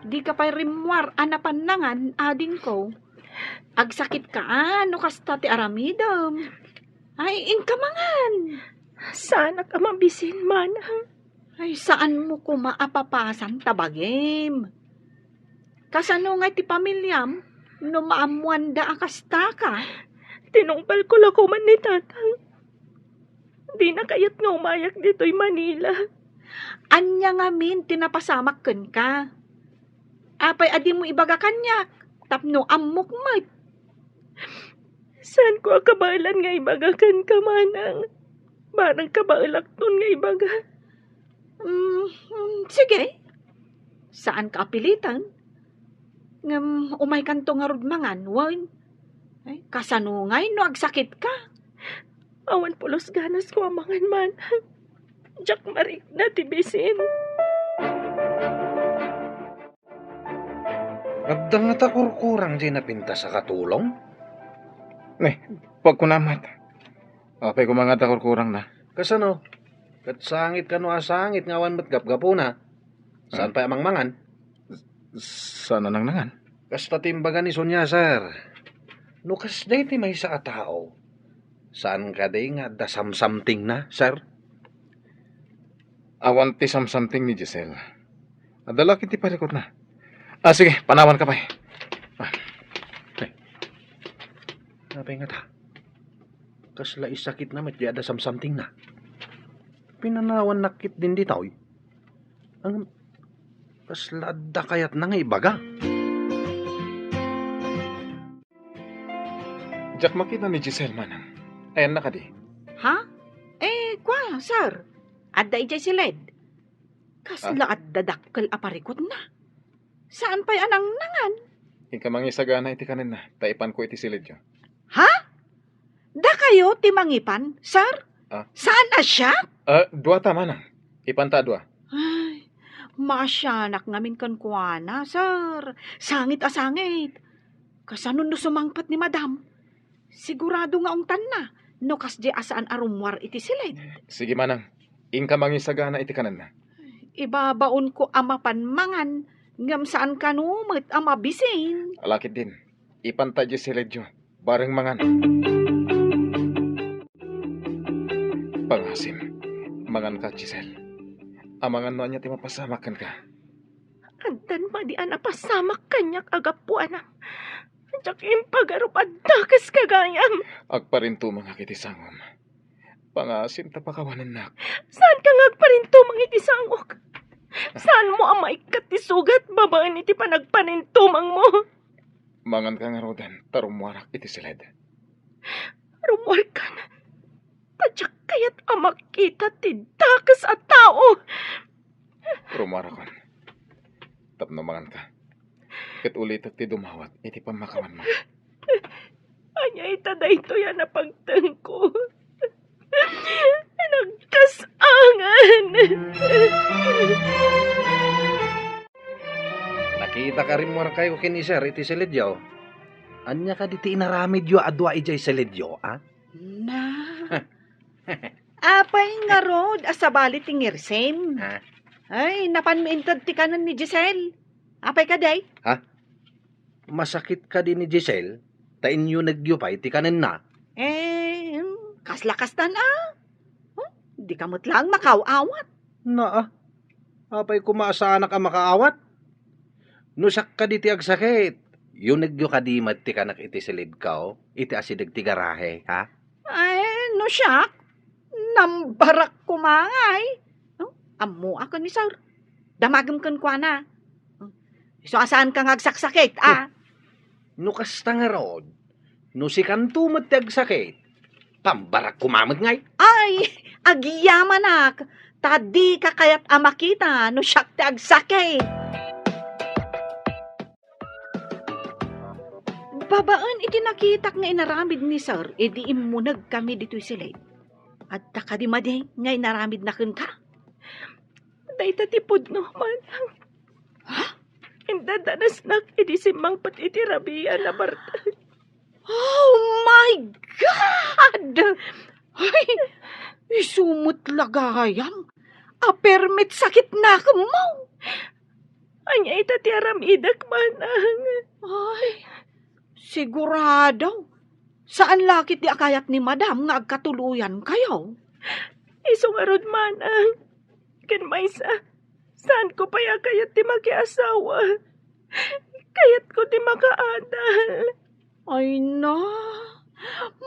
dika pay rimmuar a napan nangan, adingko. Agsakitka a no kasta ti aramidem. Ay, inka mangan. Saanak a mabisin, manang. Ay, saanmo koma a papasan ta bagim. Kasano ngay ti pamiliam no maammoanda a kastaka? Tinungpalko la koma ni tatang. Dina kayat nga umayak ditoy Manila. Ania ngamin ti napasamak kenka? Apay a dimo ibaga kaniak tapno ammok met? Saanko a kabaelan nga ibaga kenka, manang. Barang kabaelakton nga ibaga. Mm, mm, sige. Saanka a pilitan. Ngem umaykanto ngarud mangan, wen? Ay, kasano ngay no agsakitka? Awan pulos ganasko a mangan, manang. Diak marikna ti bisin. Adda ngata kurkurang diay napintas a katulong? Ne, pagkunamat. Apay koma ngata kurkurangna? Kasano? Ket sangit kano a sangit nga awan met gapgapuna. Saan pay a mangmangan? Saan a nangnangan? Kasta ti imbaga ni Sonia, sir. No kasdiay ti maysa a tao, saan kadi nga adda samsamtingna, sir? Awan ti samsamting ni Giselle. Adda la ket ti parikutna. Ah, sige, panawanka pay. Ah. Pay ngata, kasla isakitna met di adda samsamtingna. Pinanawannak ketdin ditoy. Ngem kasla adda kayatna nga ibaga. Diak makita ni Giselle, manang. Ayanna kadi? Ha? Eh, kwa, sir. Adda idiay siled. Kasla Ah? adda dakkel a parikutna. Saan pay a nangnangan? Inka mangisagana iti kanenna, ta ipanko iti silidyo. Ha? Dakayo ti mangipan, sir? Ah? Saan a siak? Ah, dua ta, manang. Ipanta a dua. Ay, maasianak ngamin kenkuana, sir. Sangit a sangit. Kasano no sumangpet ni madam? Sigurado nga ungtanna no kasdiay a saan a rummuar iti siled. Sige, manang. Inka mangisagana iti kanenna. Ibabaonko a mapan mangan, ngem saan kano met a mabisin. Ala ketdin, ipanta idiay siledyo, bareng mangan. Pangasim, manganka, Giselle. Amangan no ania ti mapasamak kenka. Addan madi a napasamak kaniak a gapuanam. Diak impagarup a dakes gagayam. Agparintumengak iti sangom. Pangasim ta pakawanennak. Saanka nga agparintumeng iti sangok. Saanmo a maikkat ti sugat babaen iti panagparintumengmo. Manganka ngaruden ta rummuarak iti siled. Rummuarkan. Ta diak kayat a makita ti dakes a tao. Rummuarakon. Tapno manganka. Ket ulitek ti dumawat iti pammakawanmo. Ania ita daytoy a napagtengko? Nagkas-angan! Nakitak a rimmuarkayo ken ni Sir iti siledyo. Ania kadi ti inaramidyo a dua idiay siledyo, a? Na. Apay ngarud a sabali ti ngirsim? Ha? Ay, napanmi inted ti kanen ni Giselle. Apay kadi? Ha? Masakit kadi ni Giselle? Ta inyunegyo pay ti kanenna? Eh, hmm, kasla kastan a? Hmm? Dika met laeng makaaw-awat. Naa, apay koma a saanak a makaawat? No siak kadi ti agsakit, yunegyo kadi met ti kanek iti siledko, iti asideg ti garahe, ha? Ay, no siak, nambarak koma ngay. No? Ammoak ni Sir. Damagem kenkuana. Isu a saanka nga agsaksakit, a? No kasta ngarud, no sikanto met ti agsakit, pambarak koma met ngay. Ay, agyamanak, ta dika kayat a makita no siak ti agsakit. Babaen iti nakitak nga inaramid ni Sir idi immunegkami ditoy siled, adda kadi madi nga inaramidna kenka? Dayta ti pudno, manang. Ha? Indadanasnak idi simmangpet iti rabian a bartek. Oh my God! Ay, isu met la gayam a permi ti sakitnakemmo. Ania ita ti aramidek, manang? Ay, sigurado. Saan la ketdi a kayat ni Madam nga agkatuloyankayo. Isu ngarud, manang. Ken maysa, saanko pay a kayat ti makiasawa. Kayatko ti makaadal. Ay na,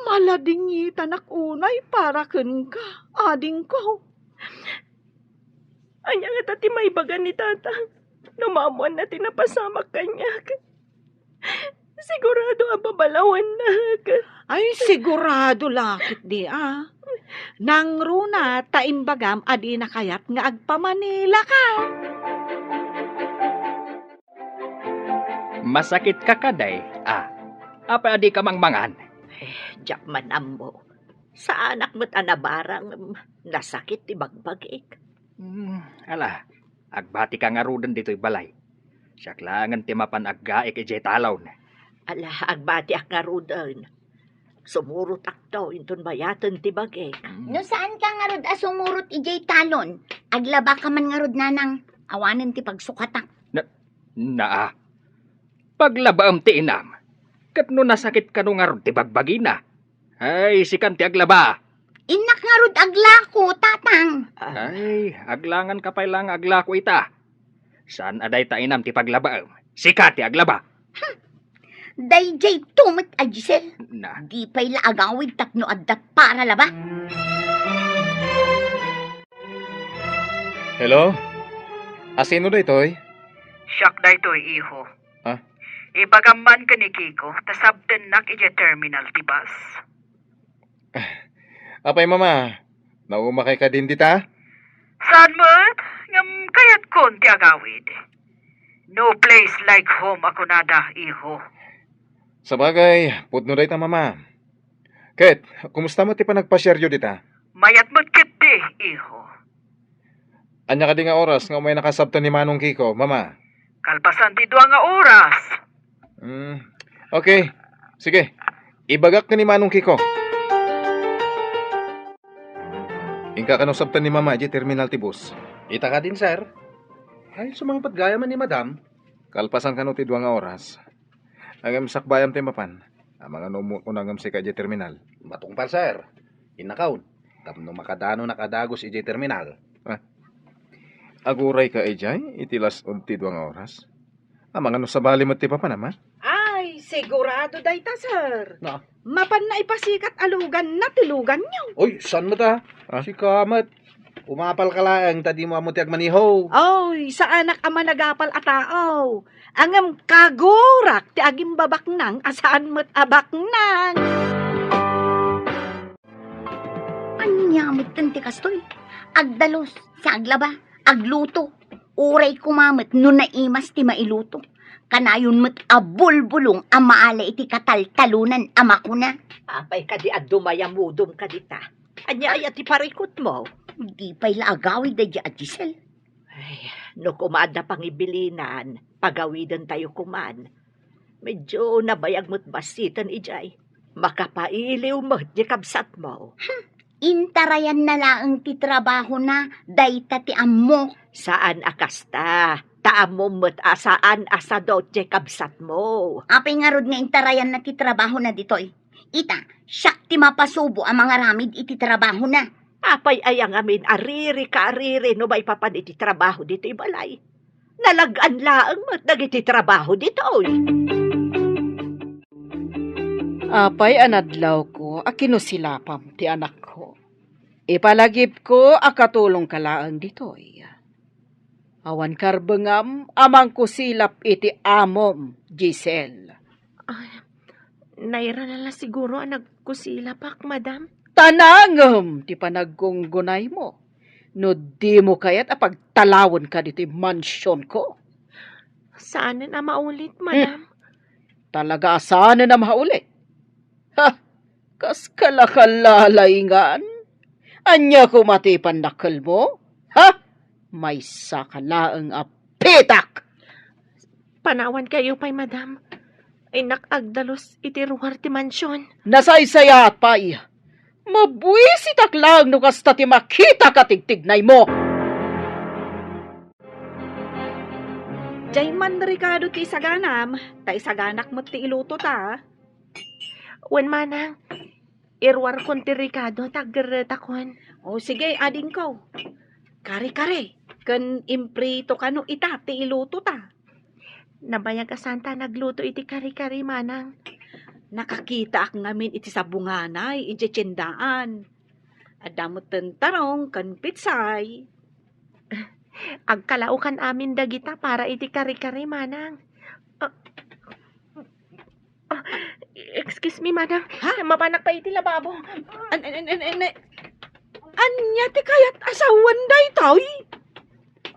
maladingitanak unay para kenka, adingko. Ania ngata ti maibaga ni Tatang no maammoanna ti napasamak kaniak? Sigurado a babalawannak. Ay, sigurado la ketdi a. Nangruna ta imbagam a dina kayat nga agpamanilaka. Masakitka kadi, a? Apay a dika mangmangan? Eh, diak man ammo. Saanak met a nabarang, nasakit ti bagbagik. Hmm, ala, agbatika ngaruden ditoy balay. Siak laengen ti mapan aggaik idiay talon. Ala, agbatiak ngaruden. Sumurotakto inton bayaten ti bagik. Hmm. No saanka ngarud a sumurot idiay talon, aglabaka man ngarud, nanang, awanen ti pagsukatak. Na, naa. Paglabaem ti inam. Ket no nasakit kano ngarud ti bagbagina, ay, sikan ti aglaba. Innak ngarud aglako, Tatang. Ay, aglanganka pay la nga aglako ita. Saan a dayta inam ti paglabaem. Sika ti aglaba. Hmm. Daydiay to met a Giselle. Na? Di pay la agawid tapno adda para labat. Hello? Asino daytoy? Siak daytoy, iho. Ah? Ibagam man ken ni Kiko, ta sabtennak idiay terminal ti bus. Apay, Mama? Naumakay kadin dita? Saan met? Ngem kayatkon ti agawid. No place like home a kunada, iho. Sabagay, pudno dayta, Mama. Ket, kumusta met ti panagpasiaryo dita? Mayat met ketdi, iho. Ania kadi nga oras nga umaynak a sabten ni Manong Kiko, Mama? Kalpasan ti dua nga oras. Hmm. Okay. Sige. Ibagak ken ni Manong Kiko. Inka kano sabten ni Mama idiay terminal ti bus? Ita kadin, sir. Ay, sumangpet gayam ni Madam. Kalpasan kano ti dua nga oras. Ngem sakbayam ti mapan. Amangan no ummoka ngem sika idiay terminal. Matungpal, sir. Innakaon. Tapno makadanonak a dagus idiay terminal. Ah. Agurayka idiay iti las-ud ti dua nga oras? Amangan no sabali met ti papanam, a? Ay, sigurado dayta, sir. Na? Mapanna ipasikat a luganna ti luganyo. Oy, saan met, a? Ah? Sika met. Umapalka laeng ta dimo ammo ti agmaniho. Oy, saanak a managapal a tao. Ngem kagurak ti agimbabaknang a saan met a baknang. Ania metten ti kastoy? Agdalus, sa aglaba, agluto. Uray koma met no naimas ti mailuto. Kanayon met a bulbulong a maala iti kataltalonan a makuna. Apay kadi a dumayamudom kadita? Ania aya ti parikutmo? Di pay la agawid daydiay a Giselle. Ay, no koma adda pangibilinan, pagawidentayo koman. Medyo nabayag met bassiten idiay. Makapailiw met ti kabsatmo. Hmm, intarayanna laeng ti trabahona, dayta ti ammo. Saan a kasta, ta ammom met a saan a sadut ti kabsatmo. Apay ngarud nga intarayanna ti trabahona ditoy? Ita, siak ti mapasubo a mangaramid iti trabahona. Apay aya ngamin a riri ka a riri no maipapan iti trabaho ditoy balay? Nalag-an laeng met dagiti trabaho ditoy. Apay a nadlawko a kinusilapam ti anakko. Ipalagipko a katulongka laeng ditoy. Awan karbengam a mangkusilap iti amom, Giselle. Ah, nairana la siguro a nagkusilapak, madam. Ta nangem ti panaggungunaymo no dimo kayat a pagtalawenka ditoy mansionko. Saanen a maulit, madam. Hmm. Talaga a saanen a maulit. Ha? Kas kalakalalingan? Ania koma ti pannakkelmo? Ha? Maysaka laeng a pitak! Panawankayo pay, madam. Innak agdalus iti ruar ti mansion. Nasaysayaat pay. Mabuisitak laeng no kasta ti makitak a tigtignaymo. Diay man rikado ti isaganam, ta isaganak met ti iluto ta. Wen, manang, iruarkon ti rikado ta aggerretakon. O, sige, adingko. Kare-kare, ken imprito kano ita ti iluto ta. Nabayag a santa nagluto iti kare-kare, manang. Nakakitaak ngamin iti sabunganay, iti tiendaan. Adda met tarong ken pitsay. Agkalaokan amin dagita para iti kare-kare, manang. Ah, ah, excuse me, manang. Ha? Mapanak pa iti lababo. An-, an-, an-, an-, an-, ania ti kayat a sawen daytoy?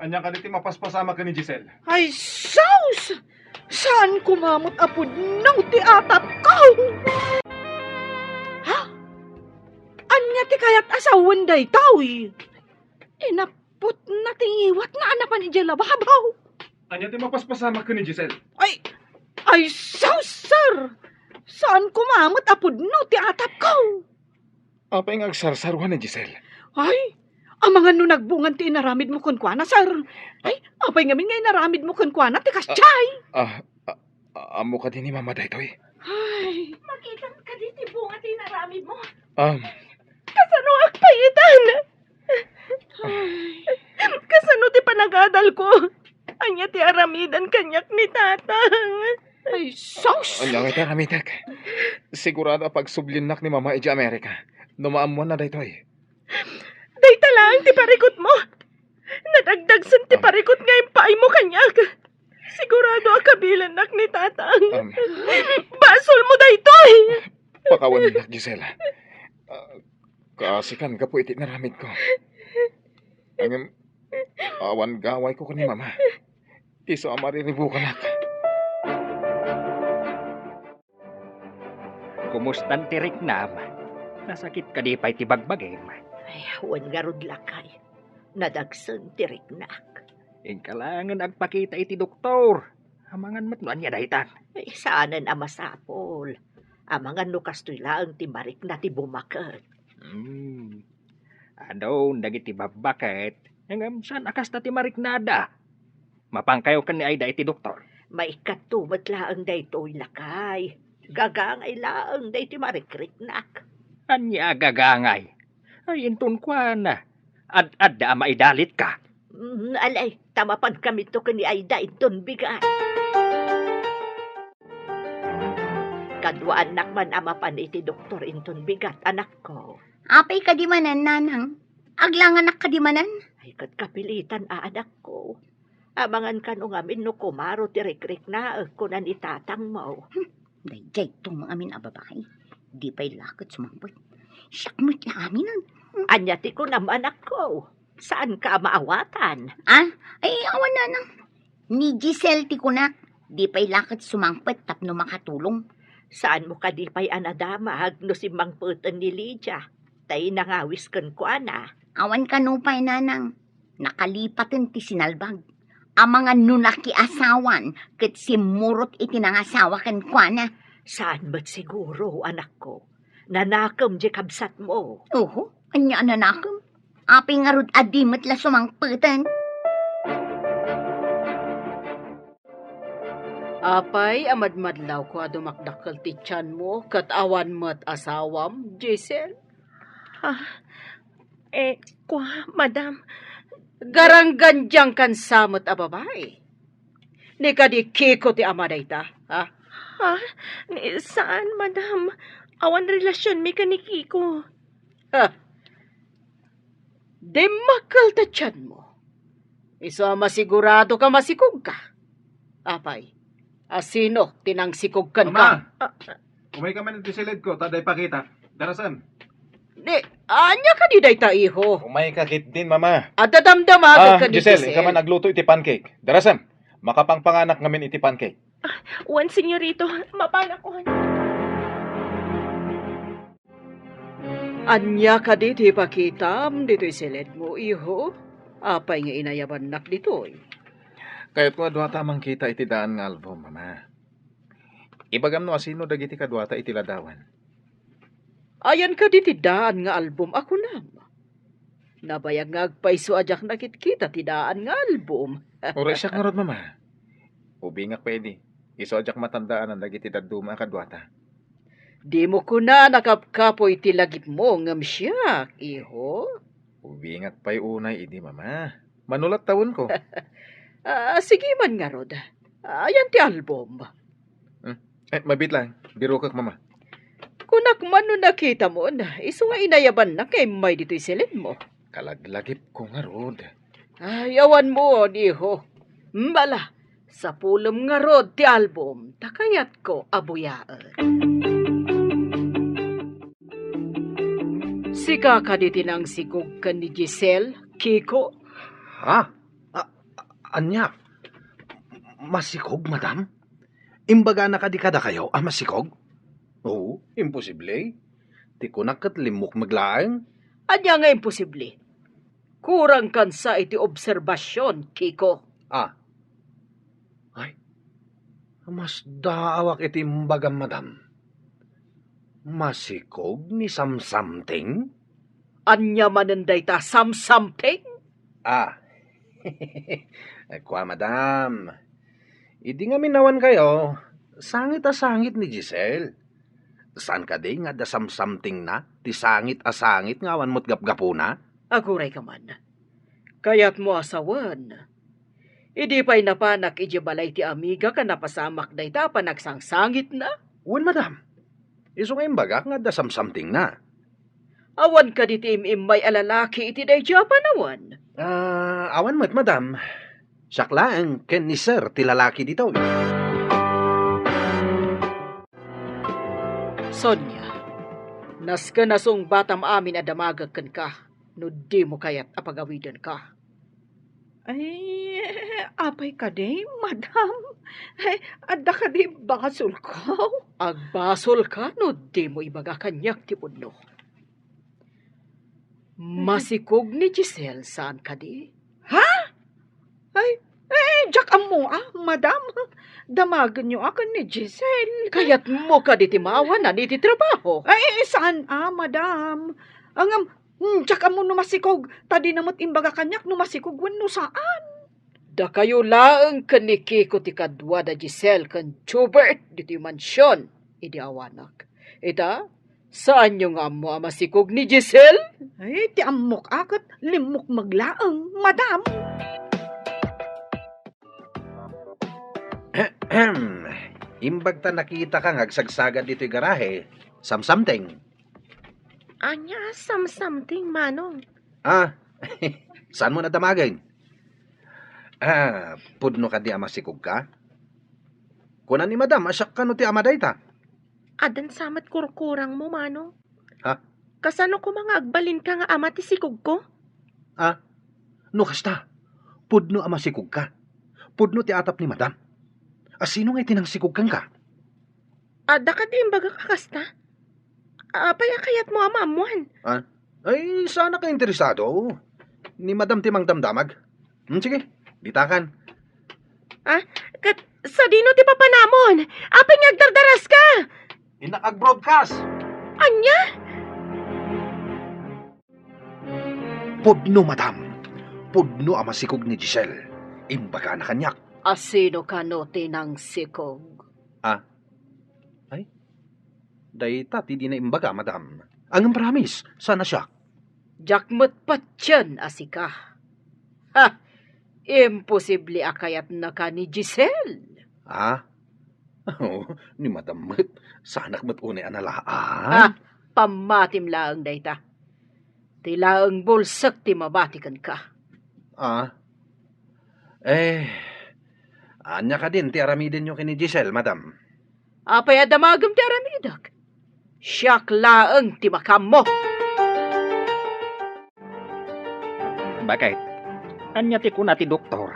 Ania kadi ti mapaspasamak ken ni Giselle? Ay, sus! Saan koma met a pudno ti atapko? Ha? Ania ti kayat a sawen daytoy? Inaputna ti ngiwatna a napan idiay lababo. Ania ti mapaspasamak ken ni Giselle? Ay, ay, sus, sir! Saan koma met a pudno ti atapko? Apay nga agsarsaruan ni Giselle? Ay, amangan no nagbungan ti inaramidmo kenkuana, sir. Ay, apay ngamin nga inaramidmo kenkuana ti kasdiay? Ah, ah, ah, ammo kadi ni Mama daytoy? Ay. Makitam kadi ti bunga ti inaramidmo? Um. Kasano agpayitan? Ay. Kasano ti panagadalko? Ania ti aramidan kaniak ni Tatang? Ay, sus! Ania ngay ti aramitek? Sigurado a pagsubliennak ni Mama idiay Amerika no maammoanna daytoy. Dayta laeng ti parikutmo. Nadagdagsen ti parikut nga impaaymo kaniak. Sigurado a kabilennak ni Tatang. Um. Basolmo daytoy! Pakawannak, Gisela. Ah, kaasikan gapu iti inaramidko. Ngem, awan gawayko ken ni Mama. Isu a mariribukanak. Kumustan ti riknam? Nasakit kadi pay ti bagbagim? Ay, wen ngarud, lakay. Nadagsen ti riknak. Inka laengen agpakita iti doktor. Amangan met no ania daytan. Ay, saanen a masapul. Amangan no kastoy laeng ti marikna ti bumaket. Hmm. Adun dagiti babbaket, ngem saan a kasta ti mariknada. Mapankayo ken ni Aida iti doktor. Maikkato met laeng daytoy, lakay. Gagangay laeng daytoy marikriknak. Ania a gagangay? Ay, inton kuana, ad-adda a maidalitka. Mm, alay, ta mapankamito ken ni Aida inton bigat. Kaduaannak man a mapan iti doktor inton bigat, anakko. Apay kadi manen, nanang? Aglanganak kadi manen? Ay, ket kapilitan a, anakko. Amangan kano ngamin no kumaro ti rikriknaek, kuna ni tatangmo. Hmm, daydiay tumang amin a babai. Di pay la ket sumangpet. Siak met la aminen. Hmm. Ania ti kunam, anakko? Saanka a maawatan? Ah? Ay, awan, nanang. Ni Giselle ti kunak. Di pay la ket sumangpet tapno makatulong. Saanmo kadi pay a nadamag no simmangpeten ni Lydia, tay nangawis kenkuana? Awan kano pay, nanang. Nakalipaten ti sinalbag. Amangan no nakiasawan ket simmurot iti nangasawa kenkuana. Saan met siguro, anakko. Nanakem diay kabsatmo. Oho, ania a nanakem? Apay ngarud a di met la sumangpeten? Apay a madmadlawko a dumakdakkel ti tianmo ket awan met asawam, Giselle? Ah, eh, kua, madam. Garanggandiangkan sa met a babai. Ni kadi Kiko ti ama dayta, ha? Ha? Ni, saan, madam. Awan relasionmi ken ni Kiko. Ha? Dimmakkel ta tianmo. Isu a masigurado ka masikog ka. Apay, a sino ti nangsikog kenka? Mama! Ah. Umay ka man iti silidko, ta adda ipakita. Darasem. Ni, ania kadi dayta, iho? Umay ka ketdin, Mama. Adda damdama Ah, ken ni Giselle, Giselle. Inka man agluto iti pancake. Darasem, makapangpanganak ngamin iti pancake. Ah, wen, senyorito, mapanakon. Ania kadi ti ipakitam ditoy silidmo, iho? Apay nga inayabannak ditoy? Kayatko a duata a mangkita iti daan nga album, Mama. Ibagam no asino dagiti kaduata iti ladawan. Ayan kadi ti daan nga album a kunam? Nabayag nga agpayso a diak nakitkita ti daan nga album. Uray siak ngarud, Mama. Ubingak pay idi. Isu a diak matandaanan dagiti dadduma a kaduata. Dimo kuna a nakapkapoy ti lagipmo ngem siak, iho? Ubingak pay unay idi, Mama. Manulat tawenko. Ah, sige man ngarud. Ayan ti album. Hmm. Eh, mabiit lang. Birokek, Mama. Kunak man no nakitamon, isu nga inayabannak nga immay ditoy silidmo. Kalaglagipko ngarud. Ay, awanmon, iho. Mala, sapulem ngarud ti album, ta kayatko a buyaen. Sika kadi ti nangsikog ken ni Giselle, Kiko? Ha? A-, a-, ania? Masikog, madam? Imbagana kadi kadakayo a masikog? Oo, imposible. Ti kunak ket limmukmeg laeng. Ania nga imposible? Kurangkan sa iti obserbasion, Kiko. Ah. Ay, masdaawak iti imbagam, madam. Masikog ni Samsamting? Ania manen dayta Samsamting? Ah. Kua, madam. Idi ngamin awan kayo, sangit a sangit ni Giselle. Saan kadi nga adda samsamtingna ti sangit a sangit nga awan met gapgapuna? Aguray ka man. Kayatmo a sawen, Idi pay napanak idiay balay ti amigak a napasamak dayta a panagsangsangitna? Wen, madam. Isu nga imbagak nga adda samsamtingna. Awan kadi ti im-immay a lalaki iti daydiay a panawen? Ah, awan met, madam. Siak laeng ken ni Sir ti lalaki ditoy. Sonia, nasken a sungbatam amin a damagek kenka no dimo kayat a pagawidenka. Ay, apay kadi, madam? Ay, adda kadi basolko? Agbasolka no dimo ibaga kaniak ti pudno. Masikog ni Giselle, saan kadi? Ha? Ay, eh, diak ammo, ah, madam. Damagenyo a ken ni Giselle. Kayatmo kadi ti maawanan iti trabaho? Ay, saan, ah, madam. Ngem, hmm, diak ammo no masikog, ta dina met imbaga kaniak no masikog wenno saan. Dakayo laeng ken ni Kiko ti kadua da Giselle ken Jubert ditoy mansion idi awanak. Ita, saanyo nga ammo a masikog ni Giselle? Ay, ti ammok a ket limmukmeg laeng, madam. Imbag ta nakitaka nga agsagsagad ditoy garahe, samsamteng. Ania a samsamteng, Manong? Ah, saanmo a damagen? Ah, pudno kadi a masikogka? Kuna ni Madam a siak kano ti ama dayta. Addan sa met kurkurangmo, Manong. Ha? Kasano koma nga agbalinka nga ama ti sikogko? Ah, no kasta, pudno a masikogka. Pudno ti atap ni Madam. A sino nga iti nangsikog kenka? Adda kadi imbagak a kasta? Apay a kayatmo a maammuan? Ah, ay, saanak a interesado. Ni Madam ti mangdamdamag. Hmm, sige, ditakan. Ah, ket sadino ti papanamon? Apay nga agdardaraska? Innak ag-broadcast. Ania? Pudno, Madam. Pudno a masikog ni Giselle. Imbagana kaniak. A sino kano ti nangsikog? Ah, ay, dayta ti dina imbaga, Madam. Ngem promise, saan a siak. Diak met patien a sika. Ha! Imposible a kayatnaka ni Giselle. Ah? Oh, ni Madam met, saanak met unay a nalaan. Ha! Pammatim laeng dayta. Ti laeng bulsek ti mabati kenka. Ah? Eh, ania kadin ti aramidenyo ken ni Giselle, Madam? Apay a damagem ti aramidek? Siak laeng ti makaammo. Bakit? Ania ti kuna ti doktor?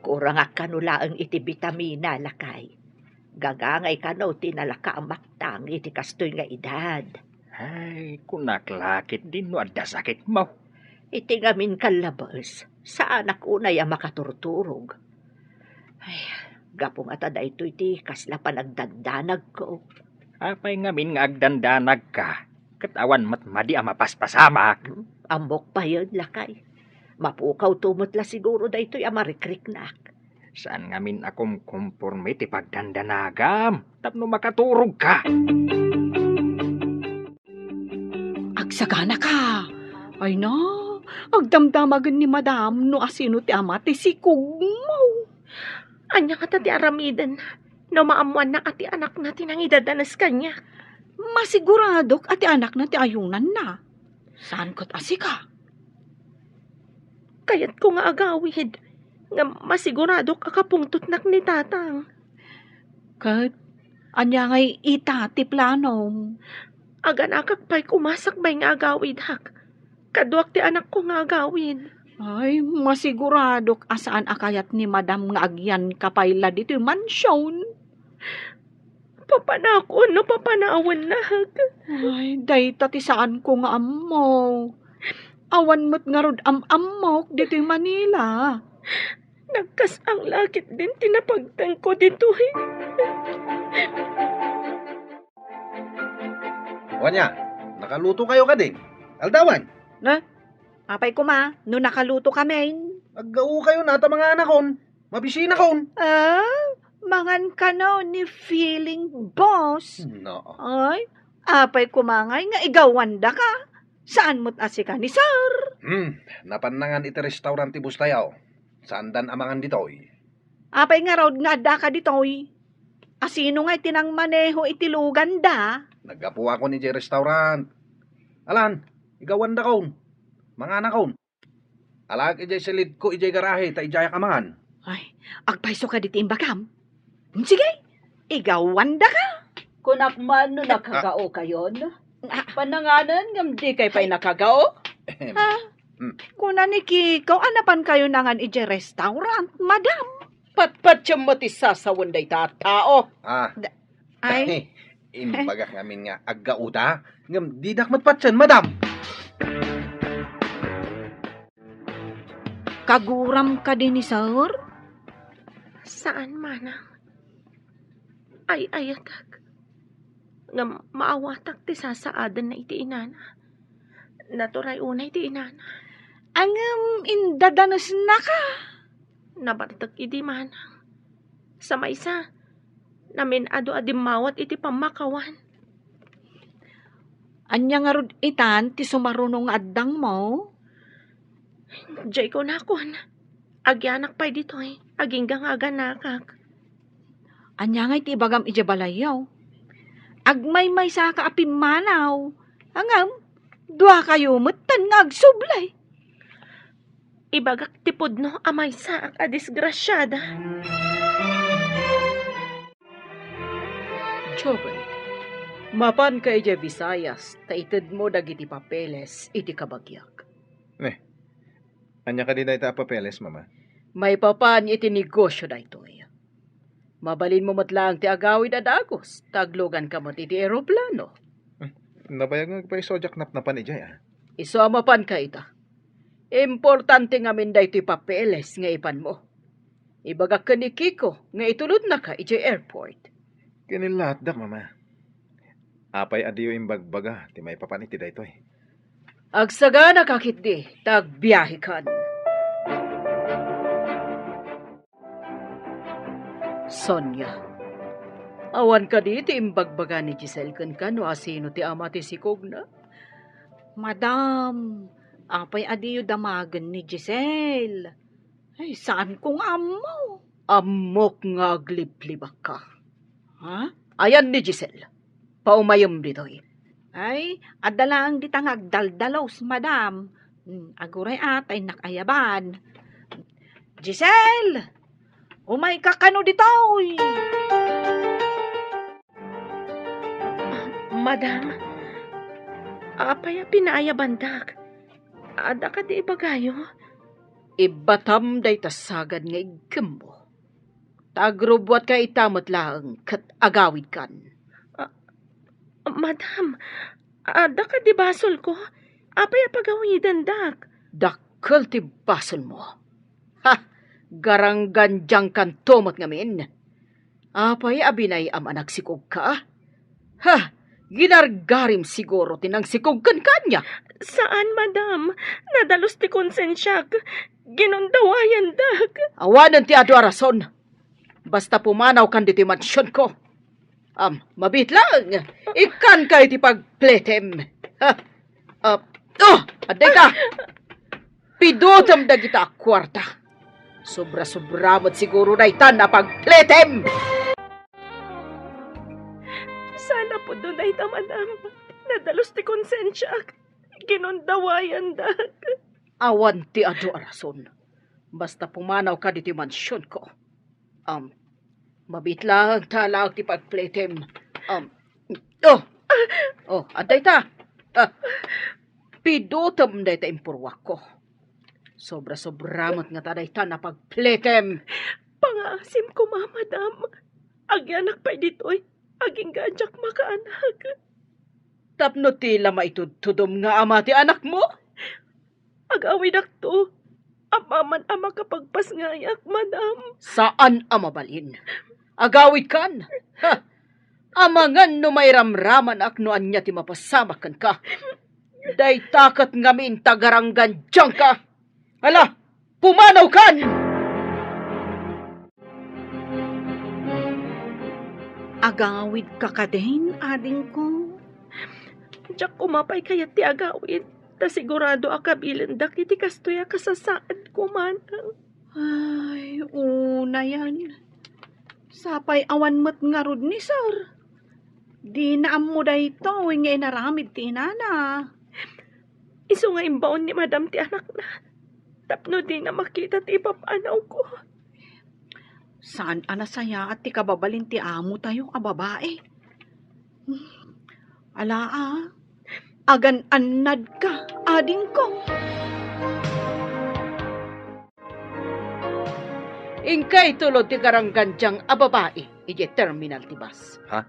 Kurangak kano laeng iti bitamina, lakay. Gagangay kano ti nalaka a maktang iti kastoy nga edad. Ay, kunak la ketdin no adda sakitmo. Iti ngamin kallabes, saanak unay a makaturturog. Ay, gapu nga ta daytoy ti kasla panagdandanagko. Apay ngamin nga agdandanagka? Ket awan met madi a mapaspasamak. Hmm, ammok payen, lakay. Mapukawto met la siguro daytoy a marikriknak. Saan ngamin a kumkomporme ti pagdandanagam tapno makaturogka. Agsaganaka. Ay na, agdamdamagen ni Madam no asino ti ama ti sikogmo. Ania ngata ti aramiden no maammoanna a ti anakna ti nangidadanes kaniak? Masiguradok a ti anakna ti ayunanna. Saan ket a sika? Kayatko nga agawid, ngem masiguradok a kapungtotnak ni Tatang. Ket ania ngay ita ti planom? Aganakak pay koma sakbay nga agawidak. Kaduak ti anakko nga agawid. Ay, masiguradok a saan a kayat ni Madam nga agyanka pay la ditoy mansion. Papanakon no papanawennak. Ay, dayta ti saanko nga ammo. Awan met ngarud am-ammok ditoy Manila. Nagkas-ang la ketdin ti napagtengko ditoy. Wania, nakaluto kayo kadi? Aldawan? Na? Apay koma, no nakaluto kamin? Aggao kayo na ta manganakon. Mabisinakon. Ah, mangan kano ni feeling boss. No. Ay, apay koma ngay nga igawandaka? Saan met a sika ni sir? Hmm, napannangan iti restaurant ti boss tayo. Saandan a mangan ditoy. Apay ngarud nga addaka ditoy? Asino nga iti nangmaneho iti luganda? Naggapuakon idiay restaurant. Alan, igawandakon. Manganakon. Alaek idiay silidko idiay garahe ta idiayak amangan. Ay, agpayso kadi ti imbagam? Sige, igawandaka. Kunak man no nakagaokayon. Ah. Pananganan ngem dikay pay nakagao? Ahem. Ah, Hmm. Kuna ni Kiko, a napankayo nangan idiay restaurant, madam? Patpatiem met ti sasawen dayta a tao. Ah. Da-, ay. Imbagak ngamin nga aggaoda, ngem didak met patien, madam. Kaguram kadi ni sir? Saan, manang. Ay-ayatek. Ngem maawatak ti sasaadenna iti inana. Naturay unay ti inana. Ngem indadanesnaka. Nabartek idi, manang. Sa maysa, namin-adu a dimmawat iti pammakawan. Ania ngarud itan ti sumaruno nga addangmo? Diay kunakon, agianak pay ditoy, agingga nga aganakak. Ania ngay ti ibagam idiay balayyo? Agmaymaysaka a pimmanaw, ngem duakayo metten nga agsubli. Ibagak ti pudno a maysaak a disgrasiada. Jobert, mapanka idiay Visayas ta itedmo dagiti papeles iti kabagiak. Ne, ania kadi dayta a papeles, Mama? Maipapan iti negosio daytoy. Mabalinmo met laeng ti agawid a dagus, ta agluganka met iti eroplano. Hmm, nabayag nga agpayso a diak napnapan idiay, a. Isu a mapanka ita. Importante ngamin daytoy papeles nga ipanmo. Ibagak ken ni Kiko nga itulodnaka idiay airport. Kinilatdak, Mama. Apay a diyo imbagbaga ti maipapan iti daytoy? Agsaganaka ketdi ta agbiahekan. Sonia, awan kadi ti imbagbaga ni Giselle kenka no asino ti ama ti sikogna? Madam, apay a diyo damagen ni Giselle? Ay, saanko nga ammo. Ammok nga agliblibakka. Ha? Ayan ni Giselle. Paumayem ditoy. Ay, adda laeng dita nga agdaldalos, madam. Hmm, aguray a, ta innak ayaban. Giselle! Umayka kano ditoy! Ah, madam, apay a pinaayabandak? Adda kadi ibagayo? Ibbatam dayta sagad nga iggimmo. Ta agrubbuatka ita met laeng ket agawidkan. Ah, madam, adda kadi basolko? Apay a pagawidendak? Dakkel ti basolmo. Ha! Garanggandiangkanto met ngamin. Apay a binay-am a nagsikogka? Ha! Ginargarim siguro ti nangsikog kenka ania? Saan, madam. Nadalus ti konsensiak. Ginundawayandak. Awanen ti adu a rason. Basta pumanawkan ditoy mansionko. Am, mabiit laeng. Ikkanka iti pagpletem. Ha? Ah, oh, adda ita. Pidutem dagita a kuarta. Sobra-sobra met siguro daytan a pagpletem. Sana pudno dayta, madam. Nadalus ti konsensiak. Ginundawayandak. Awan ti adu a rason. Basta pumanawka ditoy mansionko. Um, mabiit laeng ta alaek ti pagpletem. Um, oh! Oh, adda ita. Ah, pidutem dayta impurwakko. Sobra-sobra met ngata dayta a pagpletem. Pangaasim koma, madam. Agianak pay ditoy, agingga a diak makaanak. Tapno ti la maitudtudom nga ama ti anakmo? Agawidakto. Apaman a makapagpasngayak, madam. Saan a mabalin. Agawidkan. Ha! Amangan no mairamramanak no ania ti mapasamak kenka. Dayta ket ngamin ta garanggandiangka. Ala, pumanawkan! Agawidka kadin, adingko? Diak koma pay kayat ti agawid, ta sigurado a kabilendak iti kastoy a kasasaadko, manang. Ay, unayan. Sapay awan met ngarud ni Sir. Dina ammo daytoy nga inaramid ti inana. Isu nga imbaon ni Madam ti anakna tapno dina makita ti ipapanawko. Saan a nasayaat ti kababalin ti amotayo a babae. Ala, a, agan-annadka, adingko. Inka itulod ti garanggandiang a babae idiay terminal ti bus. Ha?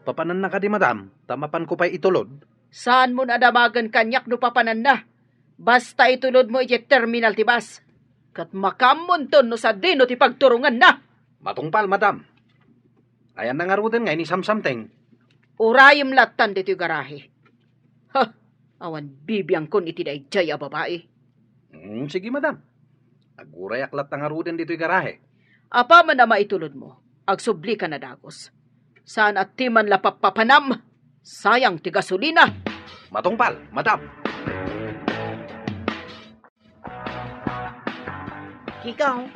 Papananna kadi, madam, ta mapanko pay itulod? Saanmon a damagen kaniak no papananna. Basta itulodmo idiay terminal ti bus. Ket makaammonton no sadino ti pagturonganna. Matungpal, madam. Ayanna ngaruden nga inisamsamteng. Urayem lattan ditoy garahe. Ha! Awan bibiangkon iti daydiay a babae. Mm, sige, madam. Agurayak latta ngaruden ditoy garahe. Apaman a maitulodmo, agsublika na dagus. Saan a ti man la pappapanam, sayang ti gasolina. Matungpal, madam. Kikaw,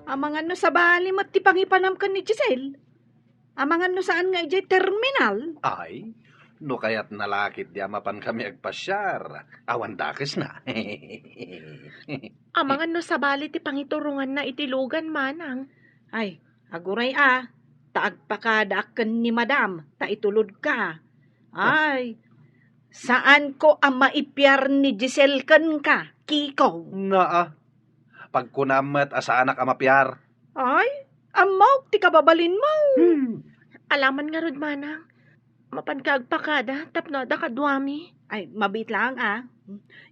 amangan no sabali met ti pangipanam ken ni Giselle? Amangan no saan nga idiay terminal? Ay, no kayatna la ketdi a mapankami agpasiar, awan dakesna. Amangan no sabali ti pangituronganna iti lugan, manang. Ay, aguray a, ta agpakadaak ken ni madam, ta itulodka. Ay, saanko a maipiar ni Giselle kenka, Kiko. Naa, pagkunam met a saanak a mapiar. Ay, ammok ti kababalinmo. Hmm. Alaman ngarud, manang. Mapanka agpakada tapno adda kaduami. Ay, mabiit laeng a.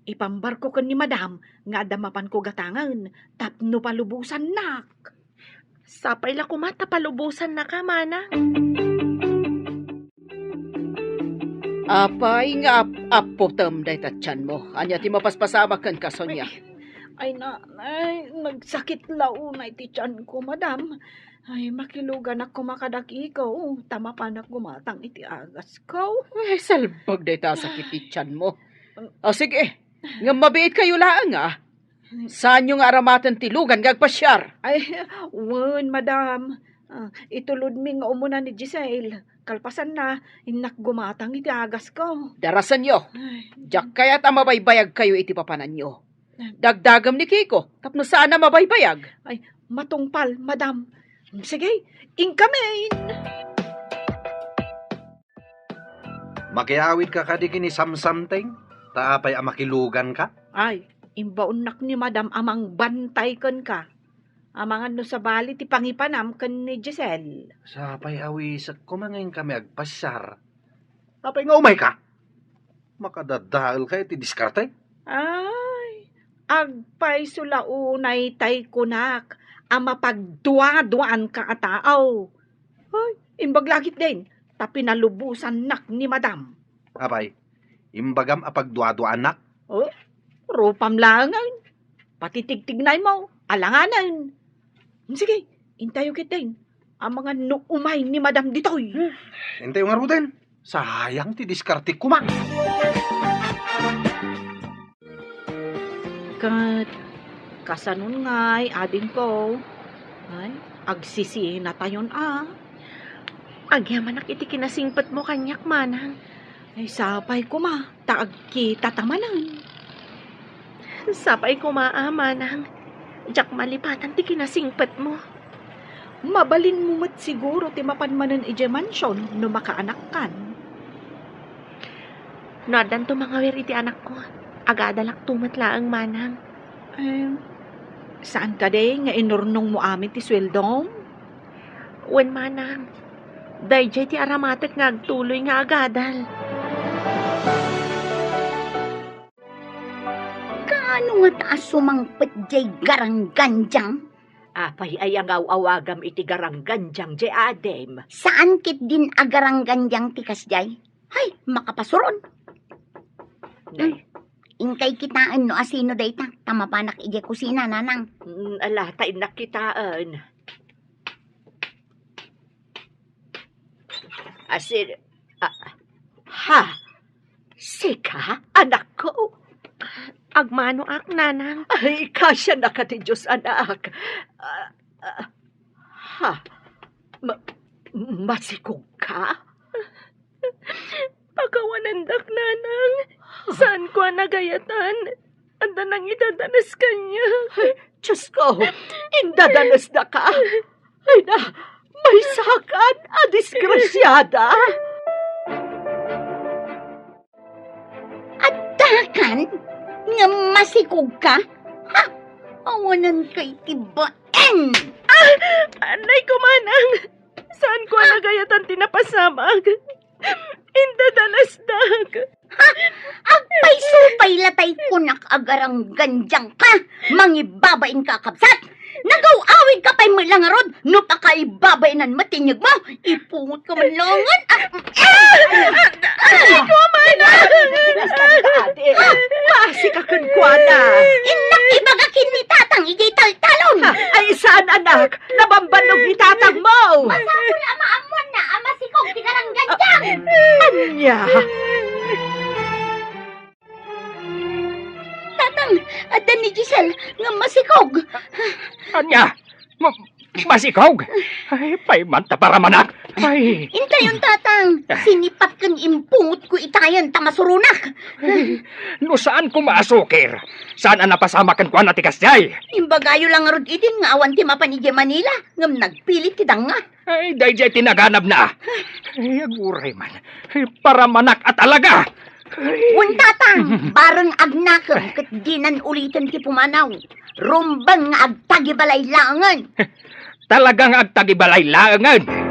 Ipambarko ken ni madam nga adda mapanko gatangen tapno palubosannak. Sapay la koma ta palubosannaka, manang. Apay nga ap-apputem dayta tianmo? Ania ti mapaspasamak kenka, Sonia? Ay, ay, na, ay, nagsakit la unay ti tianko, madam. Ay, makiluganak koma kadakiko, ta mapanak gumatang iti agasko. Ay, salbag dayta a sakit ti tianmo. O, sige, ngem mabiitkayo laeng, a. Saanyo nga aramaten ti lugan nga agpasiar? Ay, wen, madam. Ah, itulodmi nga umuna ni Giselle. Kalpasanna, innak gumatang iti agasko. Darasenyo. Ay. Diak kayat a mabaybayagkayo iti papananyo. Dagdagem ni Kiko, tapno saan a mabaybayag. Ay, matungpal, madam. Sige, inkamin. Makiawidka kadi ken ni Samsamteng, ta apay a makiluganka? Ay, imbaonnak ni madam a mangbantay kenka. Amangan no sabali ti pangipanam ken ni Giselle. Sapay awisek koma nga inkami agpasiar. Apay nga umayka? Makadadaelka iti diskarte? Ay, agpayso la unay tay kunak a mapagduaduaanka a tao. Ay, imbag la ketdin, ta pinalubosannak ni madam. Apay, imbagam a pagduaduaannak? Oh, rupam laengen. Pati tigtignaymo, alanganen. Sige, intayo ketdin. Amangan no umay ni madam ditoy. Hmm, intayo ngaruden. Sayang ti diskarte koma. Ket kasanon ngay, adingko? Ay, agsisinatayon a. Agyamanak iti kinasingpetmo kaniak, manang. Ay, sapay koma, ta agkitata manen. Sapay koma a, manang. Diak malipatan ti kinasingpetmo. Mabalinmo met siguro ti mapan manen idiay mansion no makaanakkan. No addanto mangawer iti anakko, agadalakto met laeng, manang. Em, saan kadi nga inurnongmo amin ti sueldom? Wen, manang. Daydiay ti aramatek nga agtuloy nga agadal. Kaano ngata a sumangpet diay garanggandiang? Apay aya nga aw-awagam iti garanggandiang diay adim? Saan ketdin a garanggandiang ti kasdiay? Hay, makapasuron. Nay. Hmm. Inkay kitaen no asino dayta, ta mapanak idiay kusina, nanang. Mm, ala, ta innak kitaen. Asin, ah, ha? Sika, anakko? Agmanoak, nanang. Ay, kasianaka ti Dios, anak. Ah, ah, ha? Ma-, masikogka? Pakawanendak, nanang. Saanko a nagayatan. Adda nangidadanas kaniak. Ay, Diyos ko, indadanesdaka. Ay na, maysakan a disgrasiada. Addakan nga masikogka? Ha? Awanenka iti bain! Ah! Anay ko, manang! Saanko a nagayatan ti napasamak. Indadalasdak. Ha? Agpaysupay la tay kunak a garanggandiangka. Mangibabainka a kabsat. Nagaw-awidka pay met la ngarud no pakaibabainan met ti inyegmo. Ipungotka man laengen. Ah! Ay, kumana! Masika kenkuana. Innak ibaga ken ni tatang idiay taltalon. Ay, saan, anak? Nabambannog ni tatangmo. Masapul a maammoanna a masikog ti garanggandiang. Ania? Tatang, adda ni Giselle nga masikog. Ania? Ma-, masikog? Ay, paymanta paramanak. Ay. Intayon, tatang. Sinipat ken impungotko itayen ta masuronak. Ay, no saanko maasukir, saan a napasamak kenkuana ti kasdiay? Imbagayo la ngarud idin nga awan ti mapan idiay Manila, ngem nagpilit ti danga. Ay, daydiay ti naganabna. Ay, aguray man. Ay, paramanak a talaga. Ay. Wen, tatang, bareng agnakem ket dinan uliten ti pumanaw. Rumbeng nga agtagibalay laengen. Talaga nga agtagibalay laengen.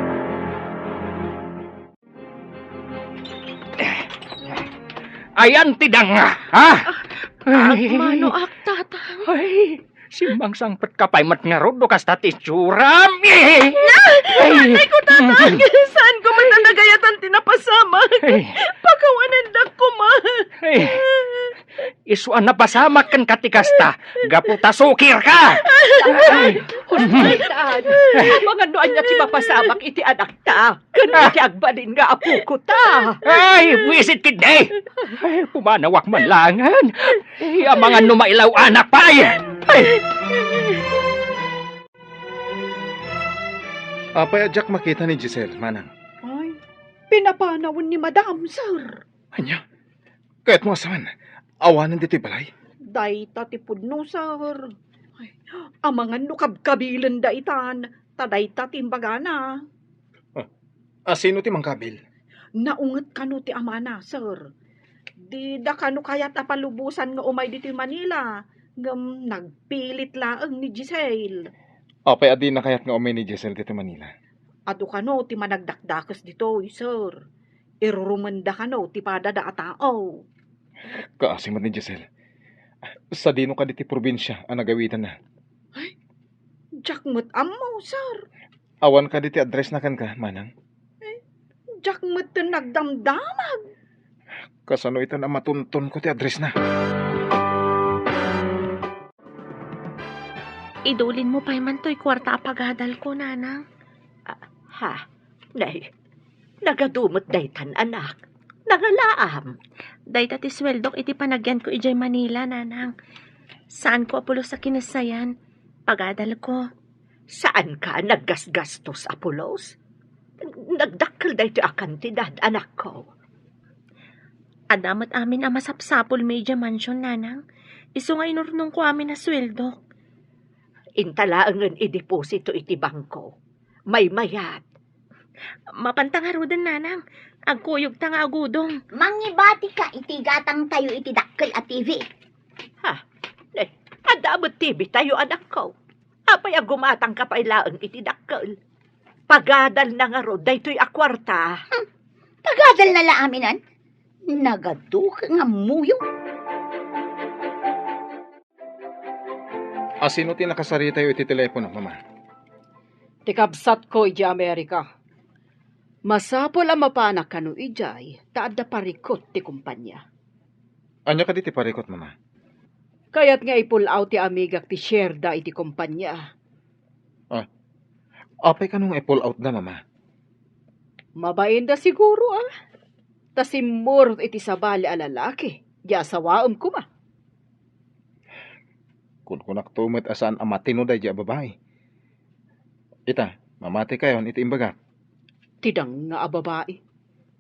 Ayan ti danga, ha? Ay. Agmanoak, tatang. Ay, simmangsangpetka pay met ngarud no kasta ti itsuram. Eh! Ay! Ay ko, tatang! Saanko met a nagayatan ti napasamak. Ay. Pakawanendak koma. Ay. Isu a napasamak kenka ti kasta, gapu ta sukirka. Ay. Hospital. Amangan no ania ti mapasamak iti anakta ken iti agbalin nga apokota. Ay, buisit ketdi! Ay, pumanawak man laengen. Ay, amangan no mailaw-anak pay. Ay. Apay a diak makita ni Giselle, manang? Ay, pinapanawen ni Madam, sir. Ania? Kayatmo a saan? Awanen ditoy balay? Dayta ti pudno, sir. Ay, amangan no kabkabilenda itan, ta dayta ti imbagana. Ah, a sino ti mangkabil? Naunget kano ti amana, sir. Dida kano kayat a palubosan nga umay ditoy Manila, ngem nagpilit laeng ni Giselle. Apay a dina kayat nga umay ni Giselle ditoy Manila? Adu kano ti managdakdakes ditoy, sir. Irurumenda kano ti padada a tao. Kaasi met ni Giselle. Sadino kadi ti probinsia a nagawidanna? Ay, diak met ammo, sir. Awan kadi ti addressna kenka, manang? Ay, diak met nagdamdamag. Kasano itan a matuntonko ti addressna? Idulinmo pay man toy kuarta a pagadalko, nanang. Ah, ha? Nay, nagadu met daytan, anak. Nangalaam. Dayta ti sueldok iti panagyanko idiay Manila, nanang. Saanko a pulos a kinassayan. Pagadalko. Saanka a naggasgastos a pulos? Nagdakkel daytoy a kantidad, anakko. Adda met amin a masapsapulmi idiay mansion, nanang. Isu nga inurnongko amin a sueldok. Inta laengen ideposito iti bangko. Maymayat. Mapanta ngaruden, nanang. Agkuyogta nga agudong. Mangibatika iti gatangtayo iti dakkel a T V. Ha? Eh, adda met T V tayo, anakko. Apay a gumatangka pay laeng iti dakkel? Pagadalna ngarud daytoy a kuarta. Hmm. Pagadalna la aminan? Nagadu nga ammoyo. A sino ti nakasaritayo iti telepono, Mama? Ti kabsatko idiay Amerika. Masapul a mapanak kano idiay ta adda parikut ti kompania. Ania kadi ti parikut, Mama? Kayat nga i-pull out ti amigak ti share da iti kompania. Ah, apay kano nga i-pull out da, Mama? Mabainda siguro, ah. Ta simmurot iti sabali a lalaki, di asawaem koma. Kunkunakto met a saan a matino daydiay a babai. Ita, mamatikayon iti imbagak. Ti danga a babai.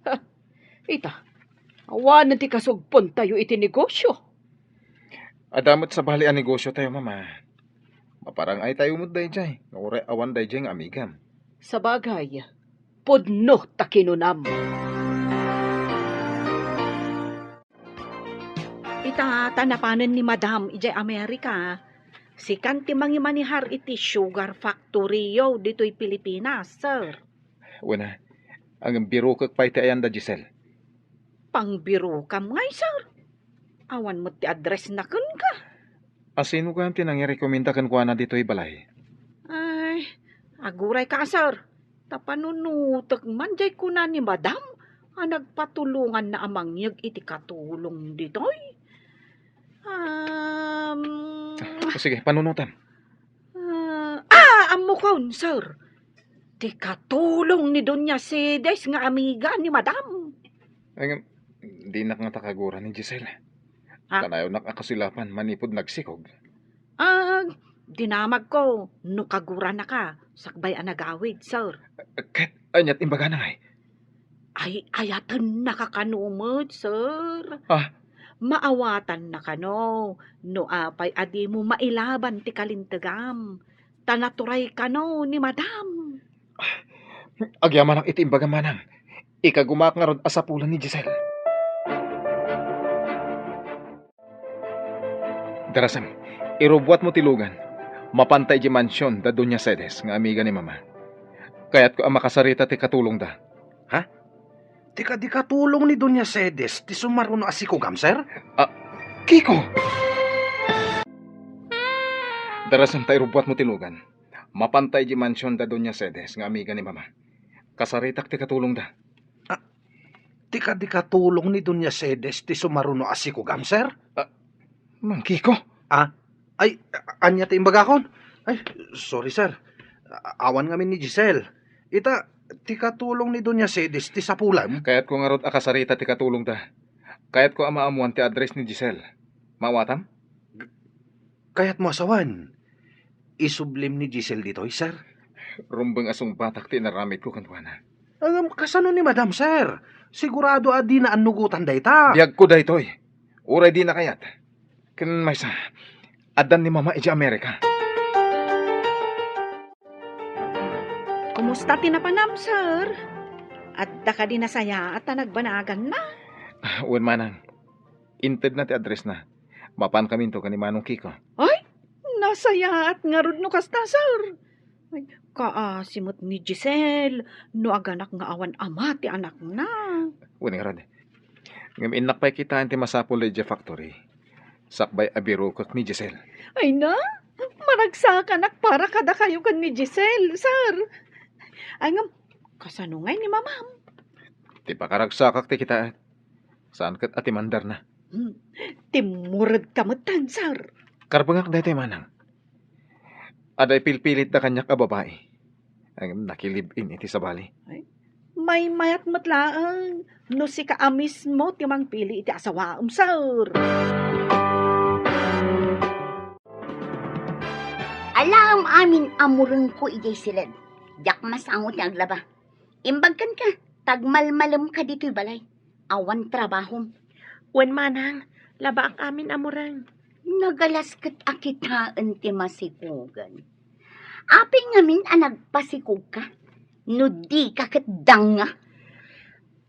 Ha, ita, awanen ti kasugpontayo iti negosio. Adda met sabali a negosiotayo, Mama. Maparang-aytayo met daydiay, nga uray awan daydiay nga amigam. Sabagay, pudno ta kinunam. Ita, ta napanen ni Madam idiay Amerika, sikan ti mangimanehar iti sugar factory-yo ditoy Pilipinas, sir. Wen a, ngem birokek pay ti ayan da Giselle. Pangbirokam ngay, sir. Awan met ti address-na kenka. A sino gayam ti nangirekomenda kenkuana ditoy balay? Ay, agurayka, sir. Ta panunotek man diay kuna ni Madam a nagpatulonganna a mangyeg iti katulong ditoy. Um, O sige, panunotam. Ah, ah, ammokon, sir. Ti katulong ni Doña Cedes nga amiga ni Madam. Ay, ngem, dinak ngata kagura ni Giselle. Ha? Kanayonnak a kasilapan manipud nagsikog. Ah, dinamagko no kaguranaka sakbay a nagawid, sir. Ket aniat imbagana ngay? Ay, ayatennaka kano met, sir. Ah. Maawatannaka no, no apay a dimo mailaban ti kalintegam. Ta naturay kano ni Madam. Agyamanak iti imbagam, Manang. Ikagumaak ngarud a sapulan ni Giselle. Darasem, irubuatmo ti lugan. Mapanta idiay mansion da Doña Cedes nga amiga ni Mama. Kayatko a makasarita ti katulongda. Ha? Ti kadi katulong ni Doña Cedes ti sumaruno a sikugam, sir? Ah, Kiko! Darasem ta irubuatmo ti lugan. Mapanta idiay mansion da Doña Cedes nga amiga ni Mama. Kasaritak ti katulongda. Ah, ti kadi katulong ni Doña Cedes ti sumaruno a sikugam, sir? Ah, Mang Kiko? Ah, ay, a-, ania ti imbagakon? Ay, sorry, sir. A-, awan ngamin ni Giselle. Ita, ti katulong ni Doña Cedes ti sapulam. Kayatko ngarud a kasarita ti katulongda. Kayatko a maammuan ti address ni Giselle. Maawatam? Kayatmo a sawen, isublim ni Giselle ditoy, sir? Rumbeng a sungbatak ti inaramidko kenkuana. Ngem kasano ni Madam, sir? Sigurado a dina annugotan dayta. Biagko daytoy. Uray dina kayat. Ken maysa, addan ni Mama idiay Amerika. Kumusta ti napanam, sir? Adda kadi nasayaat a nagbanaganna? Ah, wen, Manang. Intedna ti addressna. Mapankaminto ken ni Manong Kiko. Ay, nasayaat ngarud no kasta, sir. Ay, kaasi met ni Giselle no aganak nga awan ama ti anakna. Wen ngarud. Ngem innak pay kitaen ti masapul idiay factory. Sakbay a birokek ni Giselle. Ay na, maragsakanak para kadakayo ken ni Giselle, sir. Ay ngem, kasano ngay ni Mamam? Ti pakaragsakak ti kitaen. Saan ket a timandarna? Hmm. Timmuredka metten, sir. Karbengak daytoy, Manang. Adda ipilpilitda kaniak a babai. Ngem nakilib-in iti sabali. Ay, maymayat met laeng no sika a mismo ti mangpili iti asawaem, sir. Alaem amin a murengko idiay siled. Diak masango ti aglaba. Imbag kenka, ta agmalmalemka ditoy balay. Awan trabahom. Wen, Manang, labaak amin a mureng. Nagalas ket a kitaen ti masikugen. Apay ngamin a nagpasikogka? No dika ket danga.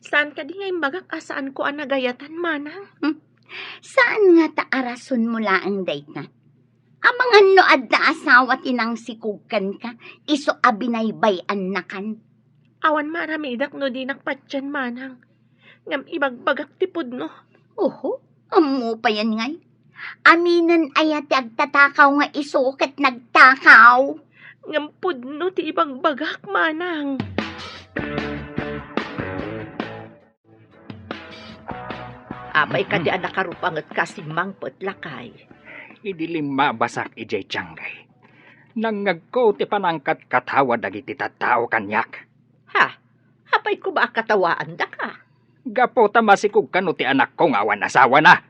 Saan kadi nga imbagak a saanko a nagayatan, Manang? Hmm. Saan ngata a rasonmo laeng dayta? Amangan no adda asawa ti nangsikog kenka, isu a binaybay-annakan. Awan maaramidak no dinak patien, Manang. Ngem ibagbagak ti pudno. Oho, ammo payen ngay. Aminen aya ti agtatakaw nga isu ket nagtakaw? Ngem pudno ti ibagbagak, Manang. Apay kadi a nakarupangetka a simmangpet, lakay? Idi limmabasak idiay tiangay, nangngegko ti panangkatkatawa dagiti tattao kaniak. Ha? Apay koma a katawaandaka? Gapu ta masikog kano ti anakko nga awan asawana.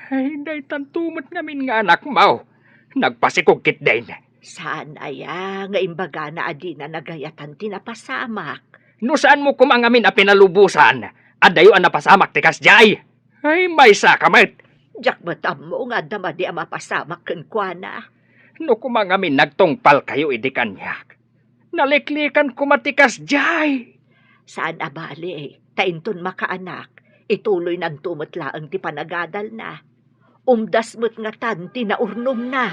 Ay, daytanto met ngamin nga anakmo. Nagpasikog ketdin. Saan aya nga imbagana a dina nagayatan ti napasamak? No saanmo koma ngamin a pinalubosan, adayo a napasamak ti kasdiay. Ay, maysaka met. Diak met ammo nga adda madi a mapasamak kenkuana. No koma ngamin nagtungpalkayo idi kaniak, naliklikan koma ti kasdiay. Saan a bale, ta inton makaanak, ituloynanto met laeng ti panagadalna. Umdas met ngatan ti naurnongna.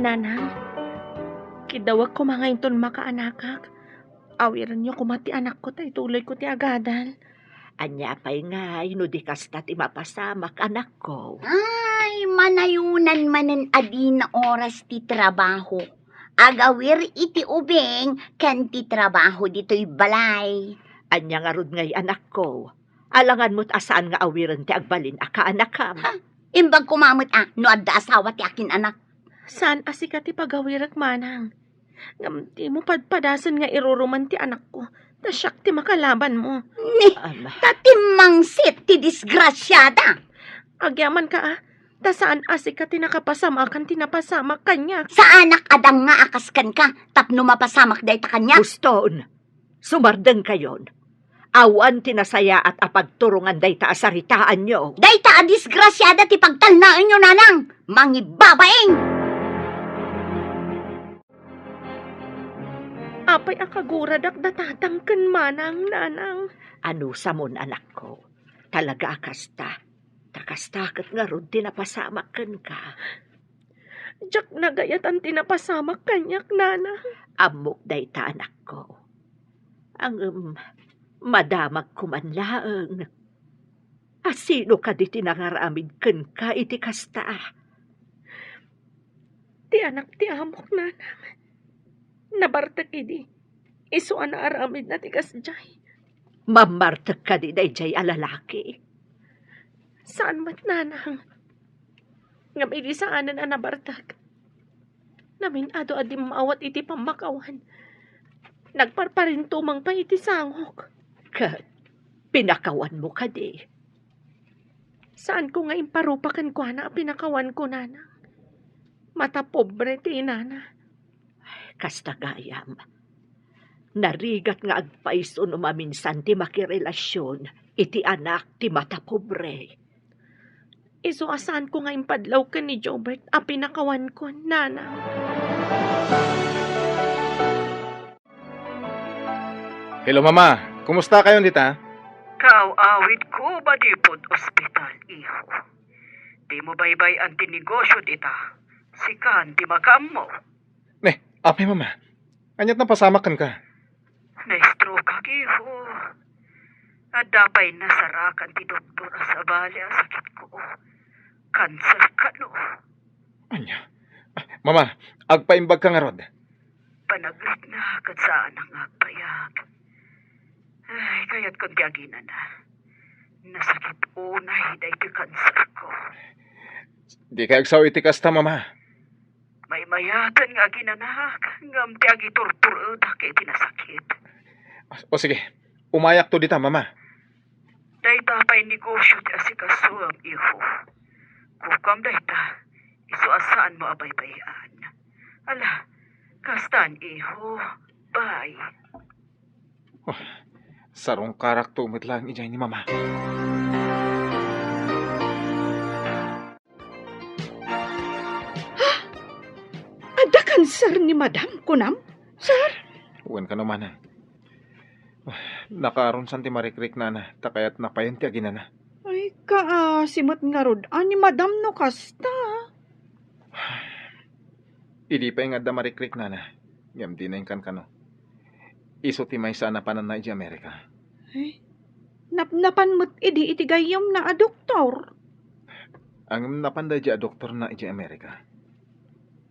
Nanang, kiddawek koma nga inton makaanakak, awirenyo koma ti anakko ta ituloyko ti agadal. Ania pay ngay no di kasta ti mapasamak, anakko? Ay, manayonan manen a dina oras ti trabaho. Agawir iti ubing ken ti trabaho ditoy balay. Ania ngarud ngay, anakko? Alangan met a saan nga awiren ti agbalin a kaanakam. Ha? Imbag koma met a no adda asawa ti akin-anak. Saan a sika ti pagawirek, manang. Ngem dimo padpadasen nga iruruman ti anakko, ta siak ti makalabanmo. Ni, Ama. Ta timmangsit ti disgrasiada. Agyamanka, a, ta saan a sika ti nakapasamakan ti napasamak kaniak. Saanak a danga a kas kenka tapno mapasamak dayta kaniak. Huston, sumardengkayon. Awan ti nasayaat a pagturongan dayta a saritaanyo. Dayta a disgrasiada ti pagtalnaenyo, nanang. Mangibabain! Apay a kaguradak da tatang ken manang, nanang? Anusamon, anakko. Talaga a kasta. Ta kasta ket ngarud ti napasamak kenka. Diak nagayatan ti napasamak kaniak, nanang. Ammok dayta, anakko. Ngem, madamagko man laeng. A sino kadi ti nangaramid kenka iti kasta? Ti anak ti amok, nanang. Nabartek idi. Isu a naaramidna ti kasdiay. Mammartek kadi daydiay a lalaki? Saan met, nanang. Ngem idi saanen a nabartek, namin-ado a dimmaawat iti pammakawan. Nagparparintumeng pay iti sangok. Ket pinakawanmo kadi? Saanko nga imparupa kenkuana a pinakawanko, nanang. Matapobre ti inana. Kasta gayam. Narigat nga agpayso no maminsan ti makirelasion iti anak ti matapobre. Isu a saanko nga impadlaw ken ni Jobert a pinakawanko, nanang. Hello, Mama. Kumusta kayon dita? Kaaw-awidko manipud ospital, iho. Dimo baybay-an ti negosio dita. Sikan ti makaammo. Ne, apay, Mama? Ania't napasamak kenka? Na-stroke-ak, iho. Adda pay nasarakan ti doktor a sabali a sakitko. Kanser kano. Ania? Ah, Mama, agpaimbagka ngarud. Panagritna ket saanak nga agpayag. Ay, kayatkon ti aginana. Nasakit unay daytoy kanserko. Dikay agsao iti kasta, Mama. Maymayaten nga aginanak, ngem ti agiturturedak iti nasakit. O sige, umayakto dita, Mama. Dayta pay negosio ti asikasuem, iho. Kukam dayta, isu a saanmo a baybay-an. Ala, kastan, iho. Bye. Oh, sarungkarakto met laeng idiay ni Mama. Ha? Adda kanser ni Madam, kunam, sir? Wen kano, Manang. Nakaarunsan ti marikriknana, ta kayatna payen ti aginana. Ay, kaasi met ngarud a ni Madam no kasta. Idi pay nga adda marikriknana, ngem dina inkankano. Isu ti maysa a napananna idiay Amerika. Ay, napnapan met idi iti gayyemna a doktor. Ngem napan daydiay a doktorna idiay Amerika.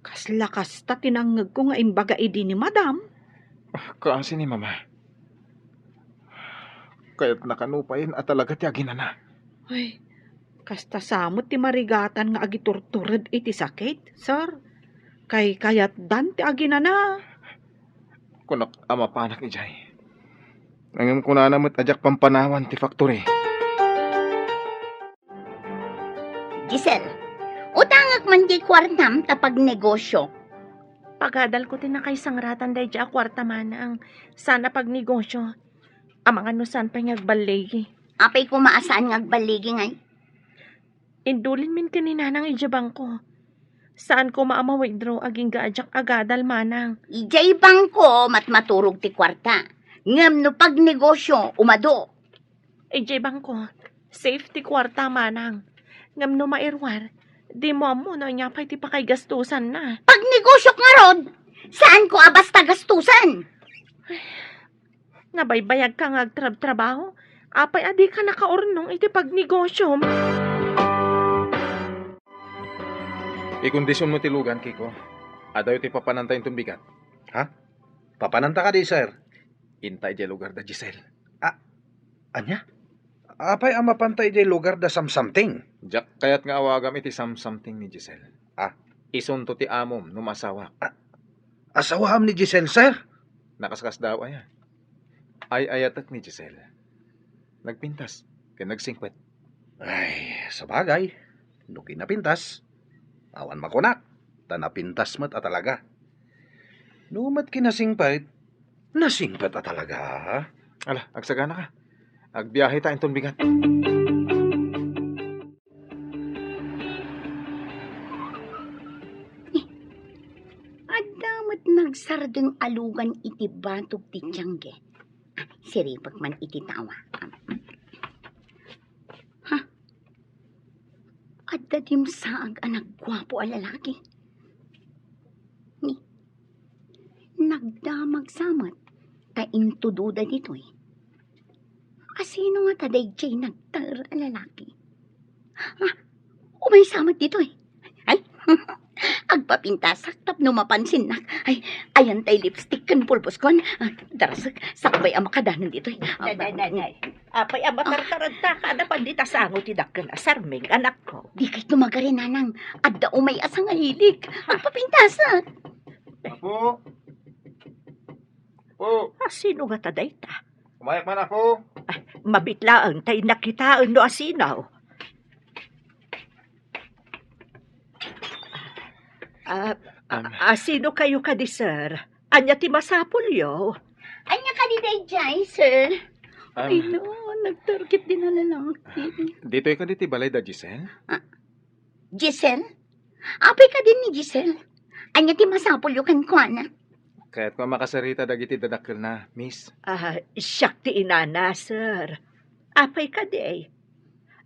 Kasla kasta ti nangngegko nga imbaga idi ni Madam. Ah, kaasi ni Mama. Kayatna kano payen a talaga ti aginana. Ay, kasta sa met ti marigatan nga agiturtured iti sakit, sir. Kaykayatdan ti aginana. Kunak a mapanak idiay. Ngem kunana met a diak pampanawan ti factory. Giselle, utangek man diay kuartam ta pagnegosio. Pagadalko ti nakaisangratan daydiay a kuarta, manang. Saan a pagnegosio. Amangan no saan pay nga agballigi. Apay koma a saan nga agballigi, ngay? Indulinmin ken ni nanang idiay bangko. Saan koma a ma-withdraw agingga a diak agadal, manang. Idiay bangko, matmaturog ti kuarta. Ngem no pagnegosio, umadu. Idiay bangko, safe ti kuarta, manang. Ngem no mairuar, dimo ammo no ania pay ti pakaigastusanna. Pagnegosiok ngarud, saanko a basta gastusan. Nabaybayagka nga agtrabtrabaho, apay a dika nakaurnong iti pagnegosiom? Ikondisionmo ti lugan, Kiko. Adayo ti papananta inton bigat. Ha? Papananta kadi, sir? Inta idiay lugar da Giselle. Ah, ania? Apay a mapanta idiay lugar da Samsamting? Diak kayat nga awagam iti Samsamting ni Giselle. Ah. Isunto ti amom no maasawak. Ah, asawaam ni Giselle, sir? Nakaskasdaaw aya. Ay-ayatek ni Giselle. Nagpintas ken nagsingpet. Ay, sabagay, no kinapintas, awan makunak, ta napintas met a talaga. No met kinasingpet, nasingpet a talaga. Ala, agsagana ka. Agbiahe ta inton bigat. Adda met nagsardeng a lugan iti batog ti tiangge. Ah, siripek man iti tawa. Ha? Adda dimsaag a nagguapo a lalaki. Ni, nagdamag sa met ta intudoda ditoy. Asino ngata daydiay nagtaer a lalaki? Ah, umaysa met ditoy. Ay, agpapintasak tapno mapansinnak. Ay, ayan tay lipstick ken pulboskon. Ah, darasek, sakbay a makadanon ditoy. Ah, Nay, nay, nay, nay. Apay a matartaradta ka, adda pay dita sango ti dakkel a sarming, anakko. Dikay tumagari, nanang. Adda umay a sangahilig. Agpapintasak. Apo. Apo. Ah, sino ngata dayta? Umayak man, Apo. Ah, mabiit laeng ta innak kitaen no asino. Ah, a-, Am. Asino kayo kadi, sir? Ania ti masapulyo? Ania kadi daydiay, sir? Am. Ay, no, nagtarget din a lalaki. Ditoy kadi ti balay da Giselle? Ah, Giselle? Apay kadi ni Giselle? Ania ti masapulyo kenkuana? Kayatko a makasarita dagiti dadakkelna, miss. Ah, siak ti inana, sir. Apay kadi?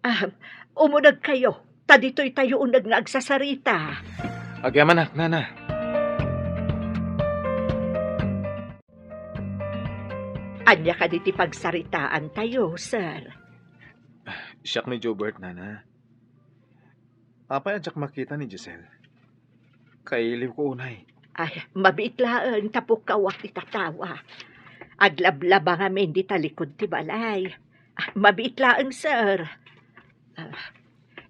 Ah, umuneg kayo, ta ditoy tayo uneg nga agsasarita. Agyamanak, nana. Ania kadi ti pagsaritaan tayo, sir? Siak ni Jobert, nana. Apay a diak makita ni Giselle? Kailiwko unay. Ay, mabiit laeng ta pukkawak ti tatawa. Aglablaba ngamin dita likod ti balay. Ah, mabiit laeng, sir. Ah,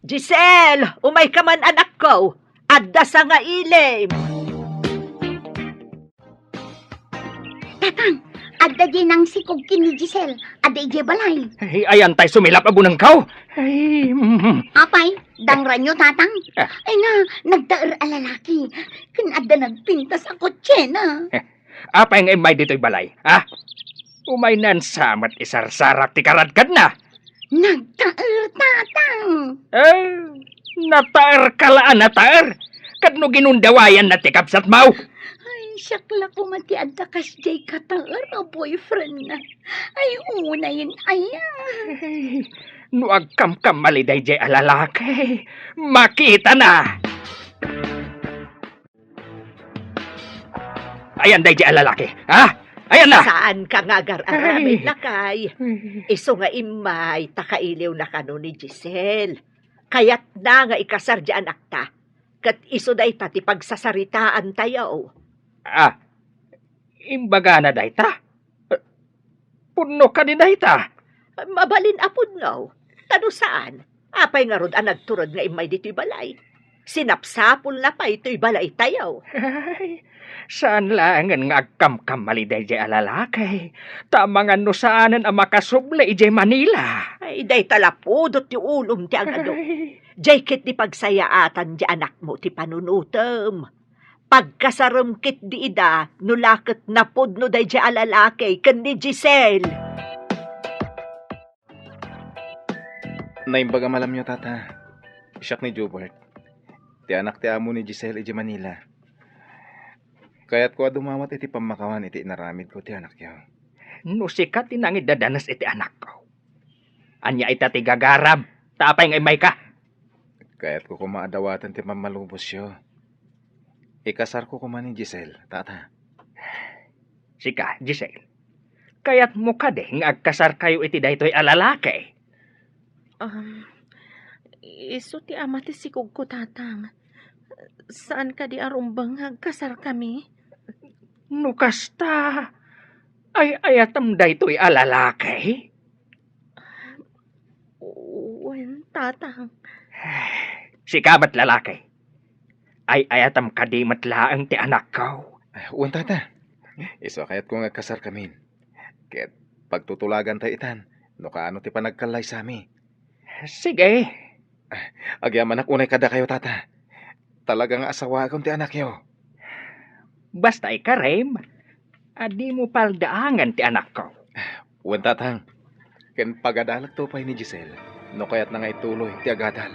Giselle, umayka man, anakko. Adda sangailim. Tatang, adda diay nangsikog ken ni Giselle. Adda idiay balay. Ay, ayan tay sumilap a bunengkaw. Ay, mm. Apay, dangranyo, Tatang? Ah. Ay na, nagtaer a lalaki. Ken adda nagpintas a kotsena. Eh, apay nga immay ditoy balay, ha? Umaynan sa met isarsarak ti karadkadna. Nagtaer, Tatang. Eh, nataerka la a nataer. Ket no ginundawayanna ti kabsatmo. Ay, siak la koma ti adda kasdiay kataer a boyfriendna. Ay, unayen aya. Ay, no agkamkamali daydiay a lalaki, makitana. Ayan daydiay a lalaki, ha? Ayanna! Saanka nga agar-aramid, lakay. Ay. Isu nga immay ta kailiwna kano ni Giselle. Kayatna nga ikasar diay anakta. Ket isu dayta ti pagsasaritaantayo. Ah, imbagana dayta? Pudno kadi dayta? Mabalin a pudno. Ta no saan, apay ngarud a nagturod nga immay ditoy balay? Sinapsapulna pay toy balaytayo. Ay, saan laengen nga agkamkamali daydiay a lalaki. Ta amangan no saanen a makasubli idiay Manila. Ay, dayta la pudot ti ulom ti agadu. Ay. Jay ket di pagsayaatan di anakmo ti panunutem. Pagkasarem ket di ida no la ket napudno dayjay a lalaki ken ni Giselle. Naimbag a malamyo, Tata. Siak ni Jubert. Ti anak ti amo ni Giselle iti Manila. Kayatko a dumawat iti pammakawan iti inaramidko ti anakyo. No sika ti nangiddadanes iti anakko, ania ita ti gagaram? Ta apay nga immayka? Kayatko koma a dawaten ti pammalubosyo. Ikasarko koma ni Giselle, Tata. Sika, Giselle, kayatmo kadi nga agkasarkayo iti daytoy a lalaki? Um, isu ti ama ti sikogko, Tatang. Saan kadi a rumbeng nga agkasarkami? No kasta, ay-ayatem daytoy a lalaki? Wen, Tatang. Sika met, lalaki. Ay-ayatem kadi met laeng ti anakko? Wen, Tata. Isu a kayatko nga agkasarkamin. Ket pagtutulagantayo itan no kaano ti panagkallaysami. Sige. Agyamanak unay kadakayo, Tata. Talaga nga asawaakon ti anakyo. Basta ikarem, a dimo paldaangen ti anakko. Wen, Tatang. Ken pagadalekto pay ni Giselle no kayatna nga ituloy ti agadal.